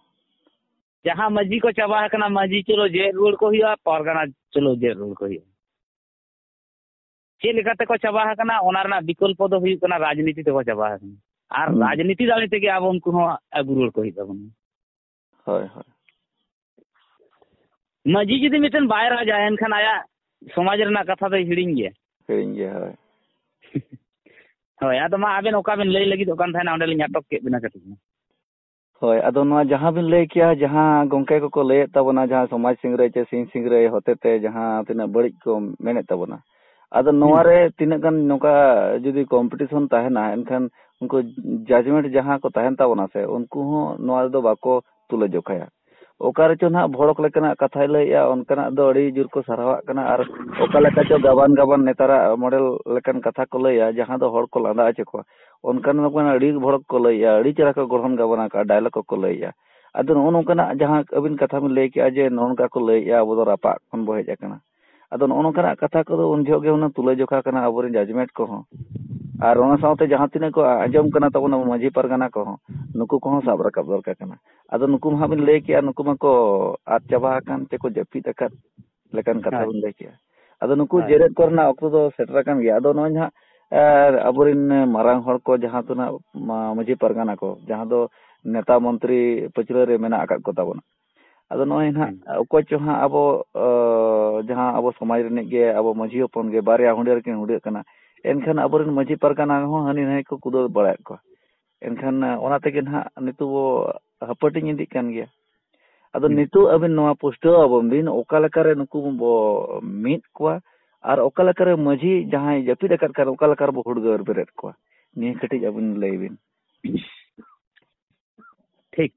ᱡᱟᱦᱟᱸ ᱢᱟᱹᱡᱷᱤ ᱠᱚ ᱪᱟᱵᱟ ᱟᱠᱟᱱᱟ, ᱢᱟᱹᱡᱷᱤ ᱪᱚᱞᱚ ᱡᱮᱣᱮᱫ ᱨᱩᱣᱟᱹᱲ ᱠᱚ ᱦᱩᱭᱩᱜᱼᱟ, ᱯᱟᱨᱜᱟᱱᱟ ᱪᱚᱞᱚ ᱡᱮᱣᱮᱫ ᱨᱩᱣᱟᱹᱲ ᱠᱚ ᱦᱩᱭᱩᱜᱼᱟ᱾ ᱪᱮᱫ ᱞᱮᱠᱟ ᱛᱮᱠᱚ ᱪᱟᱵᱟ ᱟᱠᱟᱱᱟ, ᱚᱱᱟ ᱨᱮᱱᱟᱜ ᱵᱤᱠᱚᱞᱯᱚ ᱫᱚ ᱦᱩᱭᱩᱜ ᱠᱟᱱᱟ, ᱨᱟᱡᱽᱱᱤᱛᱤ ᱛᱮᱠᱚ ᱪᱟᱵᱟ ᱟᱠᱟᱱᱟ᱾ ᱟᱨ ᱦᱩᱸ᱾ ᱨᱟᱡᱽᱱᱤᱛᱤ ᱫᱟᱲᱮ ᱛᱮᱜᱮ ᱟᱵᱚ ᱩᱱᱠᱩ ᱦᱚᱸ ᱟᱹᱜᱩ ᱨᱩᱣᱟᱹᱲ ᱠᱚ ᱦᱩᱭᱩᱜ ᱛᱟᱵᱚᱱᱟ᱾ ᱦᱳᱭ, ᱦᱳᱭ᱾ ᱢᱟᱹᱡᱷᱤ ᱡᱩᱫᱤ ᱢᱤᱫᱴᱮᱱ ᱵᱟᱭ ᱨᱟᱡᱟ, ᱮᱱᱠᱷᱟᱱ ᱟᱭᱟᱜ ᱥᱚᱢᱟᱡᱽ ᱨᱮᱱᱟᱜ ᱠᱟᱛᱷᱟ ᱫᱚᱭ ᱦᱤᱲᱤᱧ ᱜᱮᱭᱟ᱾ ᱦᱤᱲᱤᱧ ᱜᱮᱭᱟ, ᱦᱳᱭ᱾ ᱦᱳᱭ, ᱟᱫᱚ ᱢᱟ ᱟᱵᱮᱱ ᱚᱠᱟ ᱵᱮᱱ ᱞᱟᱹᱭ ᱞᱟᱹᱜᱤᱫᱚᱜ ᱠᱟᱱ ᱛᱟᱦᱮᱱᱟ, ᱚᱸᱰᱮ ᱞᱤᱧ ᱟᱴᱚᱠ ᱠᱮᱫ ᱵᱮᱱᱟ ᱠᱟᱹᱴᱤᱡ᱾ ᱦᱳᱭ, ᱟᱫᱚ ᱱᱚᱣᱟ ᱡᱟᱦᱟᱸ ᱵᱤᱱ ᱞᱟᱹᱭ ᱠᱮᱭᱟ, ᱡᱟᱦᱟᱸ ᱜᱚᱝᱠᱮ ᱠᱚᱠᱚ ᱞᱟᱹᱭᱮᱫ ᱛᱟᱵᱚᱱᱟ, ᱡᱟᱦᱟᱸ ᱥᱚᱢᱟᱡᱽ ᱥᱤᱝᱨᱟᱹᱭ ᱪᱮ ᱥᱤᱧ ᱥᱤᱝᱨᱟᱹᱭ ᱦᱚᱛᱮᱛᱮ ᱡᱟᱦᱟᱸ ᱛᱤᱱᱟᱹᱜ ᱵᱟᱹᱲᱤᱡ ᱠᱚ ᱢᱮᱱᱮᱫ ᱛᱟᱵᱚᱱᱟ, ᱟᱫᱚ ᱱᱚᱣᱟ ᱦᱩᱸ᱾ ᱨᱮ ᱛᱤᱱᱟᱹᱜ ᱜᱟᱱ ᱱᱚᱝᱠᱟ ᱡᱩᱫᱤ ᱠᱚᱢᱯᱤᱴᱤᱥᱚᱱ ᱛᱟᱦᱮᱱᱟ, ᱮᱱᱠᱷᱟᱱ ᱩᱱᱠᱩ ᱡᱟᱡᱽᱢᱮᱱᱴ ᱡᱟᱦᱟᱸ ᱠᱚ ᱛᱟᱦᱮᱱ ᱛᱟᱵᱚᱱᱟ ᱥᱮ, ᱩᱱᱠᱩ ᱦᱚᱸ ᱱᱚᱣᱟ ᱨᱮᱫᱚ ᱵᱟᱠᱚ ᱛᱩᱞᱟᱹ ᱡᱚᱠᱷᱟᱭᱟ᱾ ᱚᱠᱟ ᱨᱮᱪᱚ ᱱᱟᱦᱟᱜ ᱵᱷᱚᱲᱚᱠ ᱞᱮᱠᱟᱱᱟᱜ ᱠᱟᱛᱷᱟᱭ ᱞᱟᱹᱭᱮᱜᱼᱟ, ᱚᱱᱠᱟᱱᱟᱜ ᱫᱚ ᱟᱹᱰᱤ ᱡᱳᱨ ᱠᱚ ᱥᱟᱨᱦᱟᱣᱟᱜ ᱠᱟᱱᱟ᱾ ᱟᱨ ᱚᱠᱟ ᱞᱮᱠᱟ ᱪᱚ ᱜᱟᱵᱟᱱ ᱜᱟᱵᱟᱱ ᱱᱮᱛᱟᱨᱟᱜ ᱢᱚᱰᱮᱞ ᱞᱮᱠᱟᱱ ᱠᱟᱛᱷᱟ ᱠᱚ ᱞᱟᱹᱭᱟ, ᱡᱟᱦᱟᱸ ᱫᱚ ᱦᱚᱲ ᱠᱚ ᱞᱟᱸᱫᱟ ᱦᱚᱪᱚ ᱠᱚᱣᱟ, ᱚᱱᱠᱟᱱ ᱟᱹᱰᱤ ᱵᱷᱚᱲᱚᱠ ᱠᱚ ᱞᱟᱹᱭᱮᱜᱼᱟ, ᱟᱹᱰᱤ ᱪᱮᱦᱨᱟ ᱠᱚ ᱜᱚᱲᱦᱚᱱ ᱜᱟᱵᱟᱱ ᱟᱠᱟᱫᱼᱟ, ᱰᱟᱭᱞᱚᱜ ᱠᱚᱠᱚ ᱞᱟᱹᱭᱮᱜᱼᱟ᱾ ᱟᱫᱚ ᱱᱚᱜᱼᱚ ᱱᱚᱝᱠᱟᱱᱟᱜ ᱡᱟᱦᱟᱸ ᱟᱹᱵᱤᱱ ᱠᱟᱛᱷᱟ ᱵᱤᱱ ᱞᱟᱹᱭ ᱠᱮᱜᱼᱟ ᱡᱮ ᱱᱚᱜᱼᱚ ᱱᱚᱝᱠᱟ ᱠᱚ ᱞᱟᱹᱭᱮᱜᱼᱟ, ᱟᱵᱚ ᱫᱚ ᱨᱟᱯᱟᱜ ᱠᱷᱚᱱ ᱵᱚ ᱦᱮᱡ ᱟᱠᱟᱱᱟ, ᱟᱫᱚ ᱱᱚᱜᱼᱚ ᱱᱚᱝᱠᱟᱱᱟᱜ ᱠᱟᱛᱷᱟ ᱠᱚᱫᱚ ᱩᱱ ᱡᱚᱦᱚᱜ ᱜᱮ ᱦᱩᱱᱟᱹᱝ ᱛᱩᱞᱟᱹ ᱡᱚᱠᱷᱟ ᱠᱟᱱᱟ ᱟᱵᱚᱨᱮᱱ judgement ᱠᱚᱦᱚᱸ᱾ ᱟᱨ ᱚᱱᱟ ᱥᱟᱶᱛᱮ ᱡᱟᱦᱟᱸ ᱛᱤᱱᱟᱹᱜ ᱠᱚ ᱟᱸᱡᱚᱢ ᱠᱟᱱᱟ ᱛᱟᱵᱚᱱ ᱟᱵᱚ ᱢᱟᱹᱡᱷᱤ ᱯᱟᱨᱜᱟᱱᱟ ᱠᱚᱦᱚᱸ, ᱱᱩᱠᱩ ᱠᱚᱦᱚᱸ ᱥᱟᱵ ᱨᱟᱠᱟᱵ ᱫᱚᱨᱠᱟᱨ ᱠᱟᱱᱟ᱾ ᱟᱫᱚ ᱱᱩᱠᱩ ᱢᱟ ᱦᱟᱸᱜ ᱵᱤᱱ ᱞᱟᱹᱭ ᱠᱮᱜᱼᱟ, ᱱᱩᱠᱩ ᱢᱟᱠᱚ ᱟᱫ ᱪᱟᱵᱟ ᱟᱠᱟᱱ ᱪᱮ ᱠᱚ ᱡᱟᱹᱯᱤᱫ ᱟᱠᱟᱫ ᱞᱮᱠᱟᱱ ᱠᱟᱛᱷᱟ ᱦᱳᱭ᱾ ᱵᱤᱱ ᱞᱟᱹᱭ ᱠᱮᱜᱼᱟ᱾ ᱟᱫᱚ ᱱᱩᱠᱩ ᱦᱳᱭ᱾ ᱡᱮᱨᱮᱫ ᱠᱚᱨᱮᱱᱟᱜ ᱚᱠᱛᱚ ᱫᱚ ᱥᱮᱴᱮᱨ ᱟᱠᱟᱱ ᱜᱮᱭᱟ᱾ ᱟᱫᱚ ᱱᱚᱜᱼᱚᱭ ᱱᱟᱦᱟᱜ, ᱟᱨ ᱟᱵᱚᱨᱮᱱ ᱢᱟᱨᱟᱝ ᱦᱚᱲ ᱠᱚ ᱡᱟᱦᱟᱸ ᱛᱤᱱᱟᱹᱜ ᱢᱟ-, ᱢᱟᱹᱡᱷᱤ ᱯᱟᱨᱜᱟᱱᱟ ᱠᱚ, ᱡᱟᱦᱟᱸ ᱫᱚ ᱱᱮᱛᱟ ᱢᱚᱱᱛᱨᱤ ᱯᱟᱹᱪᱷᱞᱟᱹ ᱨᱮ ᱢᱮᱱᱟᱜ ᱟᱠᱟᱫ ᱠᱚ ᱛᱟᱵᱚᱱᱟ, ᱟᱫᱚ ᱱᱚᱜᱼᱚᱭ ᱱᱟᱦᱟᱜ ᱦᱩᱸ᱾ ᱚᱠᱚᱭ ᱪᱚ ᱦᱟᱸᱜ ᱟᱵᱚ, ᱚ, ᱡᱟᱦᱟᱸ ᱟᱵᱚ ᱥᱚᱢᱟᱡᱽ ᱨᱤᱱᱤᱡ ᱜᱮ ᱟᱵᱚ ᱢᱟᱹᱡᱷᱤ ᱦᱚᱯᱚᱱ ᱜᱮ ᱵᱟᱨᱭᱟ ᱦᱩᱸᱰᱟᱹ ᱨᱮᱠᱤᱱ ᱦᱩᱸᱰᱟᱹᱜ ᱠᱟᱱᱟ, ᱮᱱᱠᱷᱟᱱ ᱟᱵᱚᱨᱮᱱ ᱢᱟᱹᱡᱷᱤ ᱯᱟᱨᱜᱟᱱᱟ ᱦᱚᱸ ᱦᱟᱹᱱᱤ ᱱᱟᱹᱭ ᱠᱚ ᱠᱩᱫᱟᱹᱣ ᱵᱟᱲᱟᱭᱮᱫ ᱠᱚᱣᱟ᱾ ᱮᱱᱠᱷᱟᱱ, ᱚᱱᱟ ᱛᱮᱜᱮ ᱱᱟᱦᱟᱜ ᱱᱤᱛᱚᱜ ᱵᱚ ᱦᱟᱹᱯᱟᱹᱴᱤᱧ ᱤᱫᱤᱜ ᱠᱟᱱ ᱜᱮᱭᱟ᱾ ᱟᱫᱚ ᱦᱩᱸ᱾ ᱱᱤᱛᱚᱜ ᱟᱵᱤᱱ ᱱᱚᱣᱟ ᱯᱩᱥᱴᱟᱹᱣ ᱟᱵᱚᱱ ᱵᱤᱱ, ᱚᱠᱟ ᱞᱮᱠᱟᱨᱮ ᱱᱩᱠᱩ ᱵᱚ ᱢᱤᱫ ᱠᱚᱣᱟ ᱟᱨ ᱚᱠᱟ ᱞᱮᱠᱟᱨᱮ ᱢᱟᱹᱡᱷᱤ ᱡᱟᱦᱟᱸᱭ ᱡᱟᱹᱯᱤᱫ ᱟᱠᱟᱫ ᱠᱷᱟᱱ ᱚᱠᱟ ᱞᱮᱠᱟ ᱨᱮᱵᱚ ᱦᱩᱲᱜᱟᱹᱣ ᱵᱮᱨᱮᱫ ᱠᱚᱣᱟ, ᱱᱤᱭᱟᱹ ᱠᱟᱹᱴᱤᱡ ᱟᱵᱤᱱ ᱞᱟᱹᱭ ᱵᱤᱱ᱾ ᱴᱷᱤᱠ᱾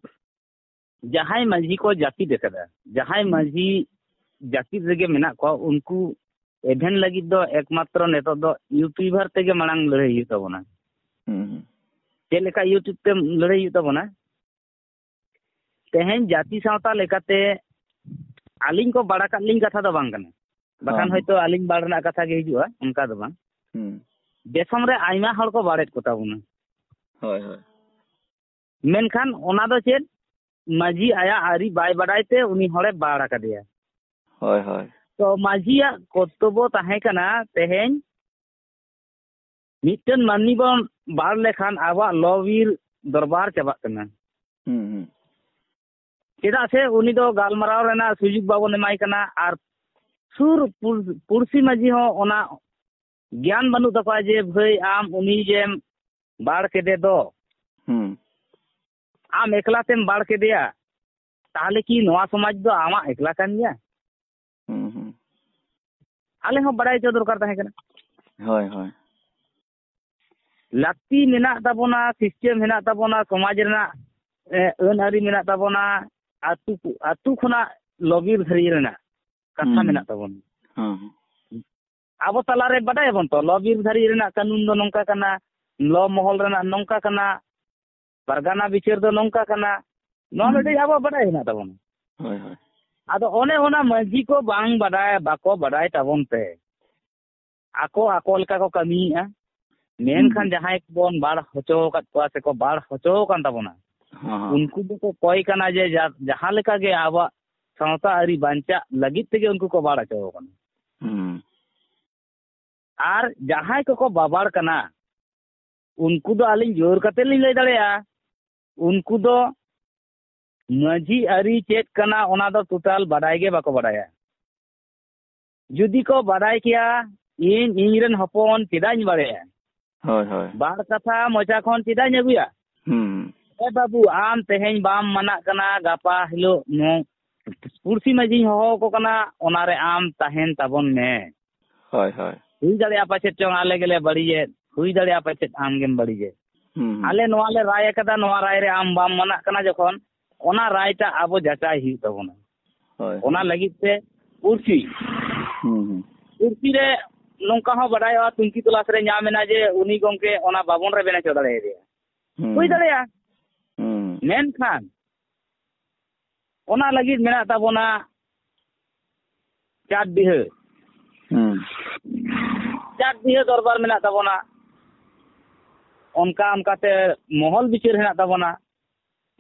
ᱡᱟᱦᱟᱸᱭ ᱢᱟᱹᱡᱷᱤ ᱠᱚ ᱡᱟᱹᱯᱤᱫ ᱟᱠᱟᱫᱟ, ᱡᱟᱦᱟᱸᱭ ᱦᱩᱸ᱾ ᱢᱟᱹᱡᱷᱤ ᱡᱟᱹᱯᱤᱫ ᱨᱮᱜᱮ ᱢᱮᱱᱟᱜ ᱠᱚᱣᱟ, ᱩᱱᱠᱩ ᱮᱵᱷᱮᱱ ᱞᱟᱹᱜᱤᱫ ᱫᱚ ᱮᱠᱢᱟᱛᱨᱚ ᱱᱤᱛᱚᱜ ᱫᱚ YouTuber ᱛᱮᱜᱮ ᱢᱟᱲᱟᱝ ᱞᱟᱹᱲᱦᱟᱹᱭ ᱦᱩᱭᱩᱜ ᱛᱟᱵᱚᱱᱟ᱾ ᱦᱩᱸ, ᱦᱩᱸ᱾ ᱪᱮᱫ ᱞᱮᱠᱟ YouTube ᱛᱮ ᱞᱟᱹᱲᱦᱟᱹᱭ ᱦᱩᱭᱩᱜ ᱛᱟᱵᱚᱱᱟ? ᱛᱮᱦᱮᱧ ᱡᱟᱹᱛᱤ ᱥᱟᱶᱛᱟ ᱞᱮᱠᱟᱛᱮ ᱟᱹᱞᱤᱧ ᱠᱚ ᱵᱟᱲ ᱟᱠᱟᱫ ᱞᱤᱧ ᱠᱟᱛᱷᱟ ᱫᱚ ᱵᱟᱝ ᱠᱟᱱᱟ, ᱵᱟᱠᱷᱟᱱ ᱦᱚᱸ, ᱦᱚᱭᱛᱳ ᱟᱹᱞᱤᱧ ᱵᱟᱲ ᱨᱮᱱᱟᱜ ᱠᱟᱛᱷᱟ ᱜᱮ ᱦᱤᱡᱩᱜᱼᱟ, ᱚᱱᱠᱟ ᱫᱚ ᱵᱟᱝ᱾ ᱦᱩᱸ᱾ ᱫᱤᱥᱚᱢ ᱨᱮ ᱟᱭᱢᱟ ᱦᱚᱲ ᱠᱚ ᱵᱟᱲᱮᱫ ᱠᱚ ᱛᱟᱵᱚᱱᱟ᱾ ᱦᱳᱭ, ᱦᱳᱭ᱾ ᱢᱮᱱᱠᱷᱟᱱ ᱚᱱᱟ ᱫᱚ ᱪᱮᱫ? ᱢᱟᱹᱡᱷᱤ ᱟᱭᱟᱜ ᱟᱹᱨᱤ ᱵᱟᱭ ᱵᱟᱰᱟᱭ ᱛᱮ ᱩᱱᱤ ᱦᱚᱲᱮ ᱵᱟᱲ ᱟᱠᱟᱫᱮᱭᱟ᱾ ᱦᱳᱭ, ᱦᱳᱭ᱾ ᱛᱚ ᱢᱟᱹᱡᱷᱤᱭᱟᱜ ᱠᱚᱨᱛᱚᱵᱵᱚ ᱛᱟᱦᱮᱸ ᱠᱟᱱᱟ ᱛᱮᱦᱮᱧ ᱢᱤᱫᱴᱮᱱ ᱢᱟᱹᱱᱢᱤ ᱵᱚᱱ ᱵᱟᱲ ᱞᱮᱠᱷᱟᱱ ᱟᱵᱚᱣᱟᱜ ᱞᱚ ᱵᱤᱨ ᱫᱚᱨᱵᱟᱨ ᱪᱟᱵᱟᱜ ᱠᱟᱱᱟ᱾ ᱦᱩᱸ, ᱦᱩᱸ᱾ ᱪᱮᱫᱟᱜ ᱥᱮ ᱩᱱᱤ ᱫᱚ ᱜᱟᱞᱢᱟᱨᱟᱣ ᱨᱮᱱᱟᱜ ᱥᱩᱡᱳᱜᱽ ᱵᱟᱵᱚᱱ ᱮᱢᱟᱭ ᱠᱟᱱᱟ, ᱟᱨ ᱥᱩᱨ ᱯᱩᱲ-, ᱯᱩᱲᱥᱤ ᱢᱟᱹᱡᱷᱤ ᱦᱚᱸ ᱚᱱᱟ ᱜᱮᱭᱟᱱ ᱵᱟᱹᱱᱩᱜ ᱛᱟᱠᱚᱣᱟ ᱡᱮ ᱵᱷᱟᱹᱭ ᱟᱢ ᱩᱱᱤ ᱡᱮᱢ ᱵᱟᱲ ᱠᱮᱫᱮ ᱫᱚ, ᱦᱩᱸ᱾ ᱟᱢ ᱮᱠᱞᱟ ᱛᱮᱢ ᱵᱟᱲ ᱠᱮᱫᱮᱭᱟ, ᱛᱟᱦᱚᱞᱮ ᱠᱤ ᱱᱚᱣᱟ ᱥᱚᱢᱟᱡᱽ ᱫᱚ ᱟᱢᱟᱜ ᱮᱠᱞᱟ ᱠᱟᱱ ᱜᱮᱭᱟ? ᱦᱩᱸ, ᱦᱩᱸ᱾ ᱟᱞᱮ ᱦᱚᱸ ᱵᱟᱲᱟᱭ ᱦᱚᱪᱚ ᱫᱚᱨᱠᱟᱨ ᱛᱟᱦᱮᱸ ᱠᱟᱱᱟ᱾ ᱦᱳᱭ, ᱦᱳᱭ᱾ ᱞᱟᱹᱠᱛᱤ ᱢᱮᱱᱟᱜ ᱛᱟᱵᱚᱱᱟ, system ᱢᱮᱱᱟᱜ ᱛᱟᱵᱚᱱᱟ, ᱥᱚᱢᱟᱡᱽ ᱨᱮᱱᱟᱜ, ᱮ, ᱟᱹᱱ ᱟᱹᱨᱤ ᱢᱮᱱᱟᱜ ᱛᱟᱵᱚᱱᱟ, ᱟᱹᱛᱩ ᱠᱚ, ᱟᱹᱛᱩ ᱠᱷᱚᱱᱟᱜ ᱞᱚ ᱵᱤᱨ ᱫᱷᱟᱹᱨᱤᱡ ᱨᱮᱱᱟᱜ ᱠᱟᱛᱷᱟ ᱦᱩᱸ᱾ ᱢᱮᱱᱟᱜ ᱛᱟᱵᱚᱱᱟ᱾ ᱦᱮᱸ, ᱦᱮᱸ᱾ ᱟᱵᱚ ᱛᱟᱞᱟᱨᱮ ᱵᱟᱰᱟᱭᱟᱵᱚᱱ ᱛᱚ, ᱞᱚ ᱵᱤᱨ ᱫᱷᱟᱹᱨᱤᱡ ᱨᱮᱱᱟᱜ ᱠᱟᱹᱱᱩᱱ ᱫᱚ ᱱᱚᱝᱠᱟ ᱠᱟᱱᱟ, ᱞᱚ ᱢᱚᱦᱚᱞ ᱨᱮᱱᱟᱜ ᱱᱚᱝᱠᱟ ᱠᱟᱱᱟ, ᱯᱟᱨᱜᱟᱱᱟ ᱵᱤᱪᱟᱹᱨ ᱫᱚ ᱱᱚᱝᱠᱟ ᱠᱟᱱᱟ᱾ ᱱᱚᱣᱟ ᱦᱩᱸ᱾ ᱢᱤᱫᱴᱤᱡ ᱟᱵᱚᱣᱟᱜ ᱵᱟᱰᱟᱭ ᱦᱮᱱᱟᱜ ᱛᱟᱵᱚᱱᱟ᱾ ᱦᱳᱭ, ᱦᱳᱭ᱾ ᱟᱫᱚ ᱚᱱᱮ ᱚᱱᱟ ᱢᱟᱹᱡᱷᱤ ᱠᱚ ᱵᱟᱝ ᱵᱟᱰᱟᱭ, ᱵᱟᱠᱚ ᱵᱟᱰᱟᱭ ᱛᱟᱵᱚᱱ ᱛᱮ ᱟᱠᱚ ᱟᱠᱚ ᱞᱮᱠᱟ ᱠᱚ ᱠᱟᱹᱢᱤᱭᱮᱫᱼᱟ᱾ ᱢᱮᱱᱠᱷᱟᱱ ᱦᱩᱸ᱾ ᱡᱟᱦᱟᱸᱭ ᱠᱚᱵᱚᱱ ᱵᱟᱲ ᱦᱚᱪᱚ ᱟᱠᱟᱫ ᱠᱚᱣᱟ ᱥᱮᱠᱚ ᱵᱟᱲ ᱦᱚᱪᱚ ᱟᱠᱟᱱ ᱛᱟᱵᱚᱱᱟ, ᱦᱚᱸ, ᱦᱚᱸ᱾ ᱩᱱᱠᱩ ᱫᱚᱠᱚ ᱠᱚᱭ ᱠᱟᱱᱟ ᱡᱮ ᱡᱟ-, ᱡᱟᱦᱟᱸ ᱞᱮᱠᱟ ᱜᱮ ᱟᱵᱚᱣᱟᱜ ᱥᱟᱶᱛᱟ ᱟᱹᱨᱤ ᱵᱟᱧᱪᱟᱜ ᱞᱟᱹᱜᱤᱫ ᱛᱮᱜᱮ ᱩᱱᱠᱩ ᱠᱚ ᱵᱟᱲ ᱦᱚᱪᱚ ᱟᱠᱟᱱᱟ᱾ ᱦᱩᱸ᱾ ᱟᱨ ᱡᱟᱦᱟᱸᱭ ᱠᱚᱠᱚ ᱵᱟᱵᱟᱲ ᱠᱟᱱᱟ, ᱩᱱᱠᱩ ᱫᱚ ᱟᱹᱞᱤᱧ ᱡᱳᱨ ᱠᱟᱛᱮ ᱞᱤᱧ ᱞᱟᱹᱭ ᱫᱟᱲᱮᱭᱟᱜᱼᱟ, ᱩᱱᱠᱩ ᱫᱚ ᱢᱟᱹᱡᱷᱤ ᱟᱹᱨᱤ ᱪᱮᱫ ᱠᱟᱱᱟ ᱚᱱᱟ ᱫᱚ ᱴᱳᱴᱟᱞ ᱵᱟᱰᱟᱭ ᱜᱮ ᱵᱟᱠᱚ ᱵᱟᱰᱟᱭᱟ᱾ ᱡᱩᱫᱤ ᱠᱚ ᱵᱟᱰᱟᱭ ᱠᱮᱭᱟ, ᱤᱧ ᱤᱧ ᱨᱮᱱ ᱦᱚᱯᱚᱱ ᱪᱮᱫᱟᱜ ᱤᱧ ᱵᱟᱲᱟᱭᱟ? ᱦᱳᱭ, ᱦᱳᱭ᱾ ᱵᱟᱨ ᱠᱟᱛᱷᱟ ᱢᱚᱪᱟ ᱠᱷᱚᱱ ᱪᱮᱫᱟᱜ ᱤᱧ ᱟᱹᱜᱩᱭᱟ? ᱦᱩᱸ᱾ ᱮ ᱵᱟᱹᱵᱩ, ᱟᱢ ᱛᱮᱦᱮᱧ ᱵᱟᱢ ᱢᱟᱱᱟᱜ ᱠᱟᱱᱟ, ᱜᱟᱯᱟ ᱦᱤᱞᱳᱜ ᱱᱚ-, ᱯᱩᱲᱥᱤ ᱢᱟᱹᱡᱷᱤᱧ ᱦᱚᱦᱚ ᱟᱠᱚ ᱠᱟᱱᱟ, ᱚᱱᱟᱨᱮ ᱟᱢ ᱛᱟᱦᱮᱱ ᱛᱟᱵᱚᱱ ᱢᱮ᱾ ᱦᱳᱭ, ᱦᱳᱭ᱾ ᱦᱩᱭ ᱫᱟᱲᱮᱭᱟᱜᱼᱟ ᱯᱟᱪᱮᱫ ᱪᱚᱝ ᱟᱞᱮ ᱜᱮᱞᱮ ᱵᱟᱹᱲᱤᱡᱮᱫ, ᱦᱩᱭ ᱫᱟᱲᱮᱭᱟᱜᱼᱟ ᱯᱟᱪᱮᱫ ᱟᱢ ᱜᱮᱢ ᱵᱟᱹᱲᱤᱡᱮᱫ᱾ ᱦᱩᱸ, ᱦᱩᱸ᱾ ᱟᱞᱮ ᱱᱚᱣᱟ ᱞᱮ ᱨᱟᱭ ᱟᱠᱟᱫᱟ, ᱱᱚᱣᱟ ᱨᱟᱭ ᱨᱮ ᱟᱢ ᱵᱟᱢ ᱢᱟᱱᱟᱜ ᱠᱟᱱᱟ ᱡᱚᱠᱷᱚᱱ, ᱚᱱᱟ ᱨᱟᱭᱴᱟᱜ ᱟᱵᱚ ᱡᱟᱪᱟᱭ ᱦᱩᱭᱩᱜ ᱛᱟᱵᱚᱱᱟ᱾ ᱦᱳᱭ, ᱚᱱᱟ ᱦᱳᱭ᱾ ᱞᱟᱹᱜᱤᱫ ᱛᱮ ᱯᱩᱲᱥᱤ, ᱦᱩᱸ, ᱦᱩᱸ᱾ ᱯᱩᱲᱥᱤ ᱨᱮ ᱱᱚᱝᱠᱟ ᱦᱚᱸ ᱵᱟᱰᱟᱭᱚᱜᱼᱟ, ᱛᱩᱝᱠᱤ ᱛᱚᱞᱟᱥ ᱨᱮ ᱧᱟᱢ ᱮᱱᱟ ᱡᱮ ᱩᱱᱤ ᱜᱚᱢᱠᱮ ᱚᱱᱟ ᱵᱟᱵᱚᱱ ᱨᱮᱵᱮᱱ ᱦᱚᱪᱚ ᱫᱟᱲᱮᱭᱟᱫᱮᱭᱟ᱾ ᱦᱩᱸ᱾ ᱦᱩᱭ ᱫᱟᱲᱮᱭᱟᱜᱼᱟ᱾ ᱦᱩᱸ᱾ ᱢᱮᱱᱠᱷᱟᱱ ᱚᱱᱟ ᱞᱟᱹᱜᱤᱫ ᱢᱮᱱᱟᱜ ᱛᱟᱵᱚᱱᱟ ᱪᱟᱨ ᱵᱤᱦᱟᱹ᱾ ᱦᱩᱸ᱾ ᱪᱟᱨ ᱵᱤᱦᱟᱹ ᱫᱚᱨᱵᱟᱨ ᱢᱮᱱᱟᱜ ᱛᱟᱵᱚᱱᱟ᱾ ᱚᱱᱠᱟ ᱚᱱᱠᱟᱛᱮ ᱢᱚᱦᱚᱞ ᱵᱤᱪᱟᱹᱨ ᱦᱮᱱᱟᱜ ᱛᱟᱵᱚᱱᱟ᱾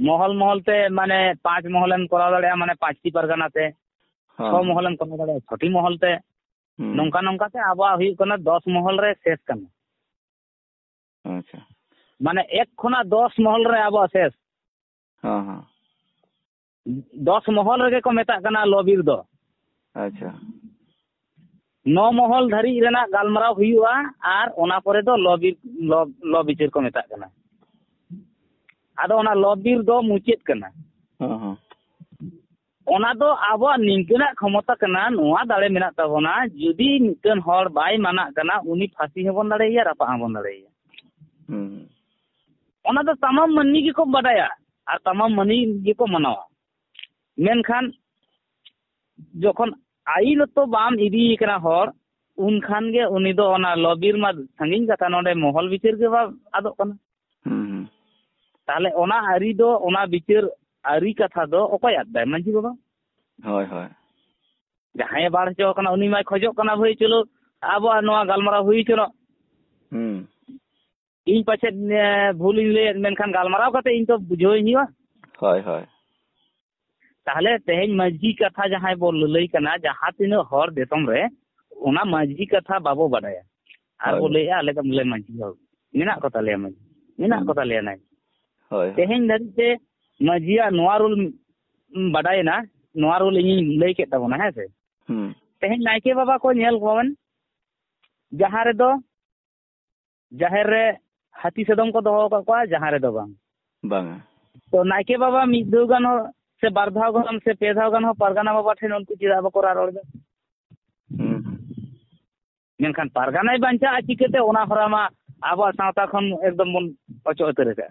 ᱢᱚᱦᱚᱞ ᱢᱚᱦᱚᱞ ᱛᱮ ᱢᱟᱱᱮ ᱯᱟᱸᱪ ᱢᱚᱦᱚᱞᱮᱢ ᱠᱚᱨᱟᱣ ᱫᱟᱲᱮᱭᱟᱜᱼᱟ, ᱢᱟᱱᱮ ᱯᱟᱸᱪᱴᱤ ᱯᱟᱨᱜᱟᱱᱟ ᱛᱮ᱾ ᱦᱚᱸ᱾ ᱪᱷᱚ ᱢᱚᱦᱚᱞᱮᱢ ᱠᱚᱨᱟᱣ ᱫᱟᱲᱮᱭᱟᱜᱼᱟ, ᱪᱷᱚᱴᱤ ᱢᱚᱦᱚᱞ ᱛᱮ᱾ ᱦᱩᱸ᱾ ᱱᱚᱝᱠᱟ ᱱᱚᱝᱠᱟ ᱛᱮ ᱟᱵᱚᱣᱟᱜ ᱦᱩᱭᱩᱜ ᱠᱟᱱᱟ ᱫᱚᱥ ᱢᱚᱦᱚᱞ ᱨᱮ ᱥᱮᱥ ᱠᱟᱱᱟ᱾ ᱟᱪᱪᱷᱟ᱾ ᱢᱟᱱᱮ ᱮᱠ ᱠᱷᱚᱱᱟᱜ ᱫᱚᱥ ᱢᱚᱦᱚᱞ ᱨᱮ ᱟᱵᱚᱣᱟᱜ ᱥᱮᱥ᱾ ᱦᱚᱸ, ᱦᱚᱸ᱾ ᱫᱚᱥ ᱢᱚᱦᱚᱞ ᱨᱮᱜᱮ ᱠᱚ ᱢᱮᱛᱟᱜ ᱠᱟᱱᱟ ᱞᱚ ᱵᱤᱨ ᱫᱚ᱾ ᱟᱪᱪᱷᱟ᱾ ᱱᱚ ᱢᱚᱦᱚᱞ ᱫᱷᱟᱹᱨᱤᱡ ᱨᱮᱱᱟᱜ ᱜᱟᱞᱢᱟᱨᱟᱣ ᱦᱩᱭᱩᱜᱼᱟ, ᱟᱨ ᱚᱱᱟ ᱯᱚᱨᱮ ᱫᱚ ᱞᱚ ᱵᱤᱨ, ᱞᱚ, ᱞᱚ ᱵᱤᱪᱟᱹᱨ ᱠᱚ ᱢᱮᱛᱟᱜ ᱠᱟᱱᱟ᱾ ᱟᱫᱚ ᱚᱱᱟ ᱞᱚ ᱵᱤᱨ ᱫᱚ ᱢᱩᱪᱟᱹᱫ ᱠᱟᱱᱟ᱾ ᱦᱚᱸ, ᱦᱚᱸ᱾ ᱚᱱᱟ ᱫᱚ ᱟᱵᱚᱣᱟᱜ ᱱᱤᱝᱠᱟᱹᱱᱟᱜ ᱠᱷᱚᱢᱚᱛᱟ ᱠᱟᱱᱟ, ᱱᱚᱣᱟ ᱫᱟᱲᱮ ᱢᱮᱱᱟᱜ ᱛᱟᱵᱚᱱᱟ, ᱡᱩᱫᱤ ᱢᱤᱫᱴᱮᱱ ᱦᱚᱲ ᱵᱟᱭ ᱢᱟᱱᱟᱜ ᱠᱟᱱᱟ, ᱩᱱᱤ ᱯᱷᱟᱸᱥᱤ ᱦᱚᱸᱵᱚᱱ ᱫᱟᱲᱮᱭᱟᱭᱟ, ᱨᱟᱯᱟᱜ ᱦᱚᱸᱵᱚᱱ ᱫᱟᱲᱮᱭᱟᱭᱟ᱾ ᱦᱩᱸ᱾ ᱚᱱᱟ ᱫᱚ ᱛᱟᱢᱟᱢ ᱢᱟᱹᱱᱢᱤ ᱜᱮᱠᱚ ᱵᱟᱰᱟᱭᱟ ᱟᱨ ᱛᱟᱢᱟᱢ ᱢᱟᱹᱱᱢᱤ ᱜᱮᱠᱚ ᱢᱟᱱᱟᱣᱟ᱾ ᱢᱮᱱᱠᱷᱟᱱ ᱡᱚᱠᱷᱚᱱ ᱟᱹᱭᱤᱱᱚᱛᱚ ᱵᱟᱢ ᱤᱫᱤᱭᱮ ᱠᱟᱱᱟ ᱦᱚᱲ, ᱩᱱᱠᱷᱟᱱ ᱜᱮ ᱩᱱᱤ ᱫᱚ ᱚᱱᱟ ᱞᱚᱵᱤᱨ ᱢᱟ ᱥᱟᱺᱜᱤᱧ ᱠᱟᱛᱷᱟ, ᱱᱚᱰᱮ ᱢᱚᱦᱚᱞ ᱵᱤᱪᱟᱹᱨ ᱜᱮ ᱵᱟᱝ ᱟᱫᱚᱜ ᱠᱟᱱᱟ᱾ ᱦᱩᱸ, ᱦᱩᱸ᱾ ᱛᱟᱦᱞᱮ ᱚᱱᱟ ᱟᱹᱨᱤ ᱫᱚ, ᱚᱱᱟ ᱵᱤᱪᱟᱹᱨ ᱟᱹᱨᱤ ᱠᱟᱛᱷᱟ ᱫᱚ ᱚᱠᱚᱭ ᱟᱫ ᱫᱟᱭ? ᱢᱟᱹᱡᱷᱤ ᱵᱟᱵᱟ᱾ ᱦᱳᱭ, ᱦᱳᱭ᱾ ᱡᱟᱦᱟᱸᱭᱮ ᱵᱟᱲ ᱦᱚᱪᱚ ᱟᱠᱟᱱᱟ, ᱩᱱᱤ ᱢᱟᱭ ᱠᱷᱚᱡᱚᱜ ᱠᱟᱱᱟ, "ᱵᱷᱟᱹᱭ, ᱪᱚᱞᱚ, ᱟᱵᱚᱣᱟᱜ ᱱᱚᱣᱟ ᱜᱟᱞᱢᱟᱨᱟᱣ ᱦᱩᱭ ᱦᱚᱪᱚᱱᱚᱜ᱾ ᱦᱩᱸ᱾ ᱤᱧ ᱯᱟᱪᱮᱫ, ᱮ, ᱵᱷᱩᱞᱤᱧ ᱞᱟᱹᱭᱮᱫ, ᱢᱮᱱᱠᱷᱟᱱ ᱜᱟᱞᱢᱟᱨᱟᱣ ᱠᱟᱛᱮ ᱤᱧ ᱛᱚ ᱵᱩᱡᱷᱟᱹᱣᱤᱧ ᱦᱩᱭᱩᱜᱼᱟ᱾" ᱦᱳᱭ, ᱦᱳᱭ᱾ ᱛᱟᱦᱞᱮ ᱛᱮᱦᱮᱧ ᱢᱟᱹᱡᱷᱤ ᱠᱟᱛᱷᱟ ᱡᱟᱦᱟᱸᱭ ᱵᱚ ᱞᱟᱹᱞᱟᱹᱭ ᱠᱟᱱᱟ, ᱡᱟᱦᱟᱸ ᱛᱤᱱᱟᱹᱜ ᱦᱚᱲ ᱫᱤᱥᱚᱢ ᱨᱮ, ᱚᱱᱟ ᱢᱟᱹᱡᱷᱤ ᱠᱟᱛᱷᱟ ᱵᱟᱵᱚ ᱵᱟᱰᱟᱭᱟ᱾ ᱟᱨ ᱦᱳᱭ᱾ ᱵᱚ ᱞᱟᱹᱭᱮᱜᱼᱟ, "ᱟᱞᱮ ᱫᱚ ᱵᱚᱞᱮ ᱢᱟᱹᱡᱷᱤ ᱦᱚᱲ ᱢᱮᱱᱟᱜ ᱠᱚ ᱛᱟᱞᱮᱭᱟ, ᱢᱟᱹᱡᱷᱤ ᱢᱮᱱᱟᱜ ᱦᱩᱸ᱾ ᱠᱚ ᱛᱟᱞᱮᱭᱟ ᱱᱟᱭ᱾" ᱦᱳᱭ, ᱦᱳᱭ᱾ ᱛᱮᱦᱮᱧ ᱫᱷᱟᱹᱨᱤᱡ ᱛᱮ ᱢᱟᱹᱡᱷᱤᱭᱟᱜ ᱱᱚᱣᱟ ᱨᱩᱞ ᱵᱟᱰᱟᱭᱮᱱᱟ, ᱱᱚᱣᱟ ᱨᱩᱞ ᱤᱧᱤᱧ ᱞᱟᱹᱭ ᱠᱮᱫ ᱛᱟᱵᱚᱱᱟ, ᱦᱮᱸ ᱥᱮ? ᱦᱩᱸ᱾ ᱛᱮᱦᱮᱧ ᱱᱟᱭᱠᱮ ᱵᱟᱵᱟ ᱠᱚ ᱧᱮᱞ ᱠᱚᱣᱟᱵᱚᱱ, ᱡᱟᱦᱟᱸ ᱨᱮᱫᱚ ᱡᱟᱦᱮᱨ ᱨᱮ ᱦᱟᱹᱛᱤ ᱥᱟᱫᱚᱢ ᱠᱚ ᱫᱚᱦᱚ ᱟᱠᱟᱫ ᱠᱚᱣᱟ, ᱡᱟᱦᱟᱸ ᱨᱮᱫᱚ ᱵᱟᱝ᱾ ᱵᱟᱝᱟ᱾ ᱛᱚ ᱱᱟᱭᱠᱮ ᱵᱟᱵᱟ ᱢᱤᱫ ᱫᱷᱟᱣ ᱜᱟᱱ ᱦᱚᱸ ᱥᱮ ᱵᱟᱨ ᱫᱷᱟᱣ ᱜᱟᱱ ᱥᱮ ᱯᱮ ᱫᱷᱟᱣ ᱜᱟᱱ ᱦᱚᱸ ᱯᱟᱨᱜᱟᱱᱟ ᱵᱟᱵᱟ ᱴᱷᱮᱱ ᱩᱱᱠᱩ ᱪᱮᱫᱟᱜ ᱵᱟᱠᱚ ᱨᱟᱜ ᱨᱚᱲ ᱮᱫᱟ? ᱦᱩᱸ᱾ ᱢᱮᱱᱠᱷᱟᱱ ᱯᱟᱨᱜᱟᱱᱟᱭ ᱵᱟᱧᱪᱟᱜᱼᱟ ᱪᱤᱠᱟᱹᱛᱮ? ᱚᱱᱟ ᱦᱚᱨᱟ ᱢᱟ ᱟᱵᱚᱣᱟᱜ ᱥᱟᱶᱛᱟ ᱠᱷᱚᱱ ᱮᱠᱫᱚᱢ ᱵᱚᱱ ᱚᱪᱚᱜ ᱩᱛᱟᱹᱨ ᱟᱠᱟᱫᱼᱟ᱾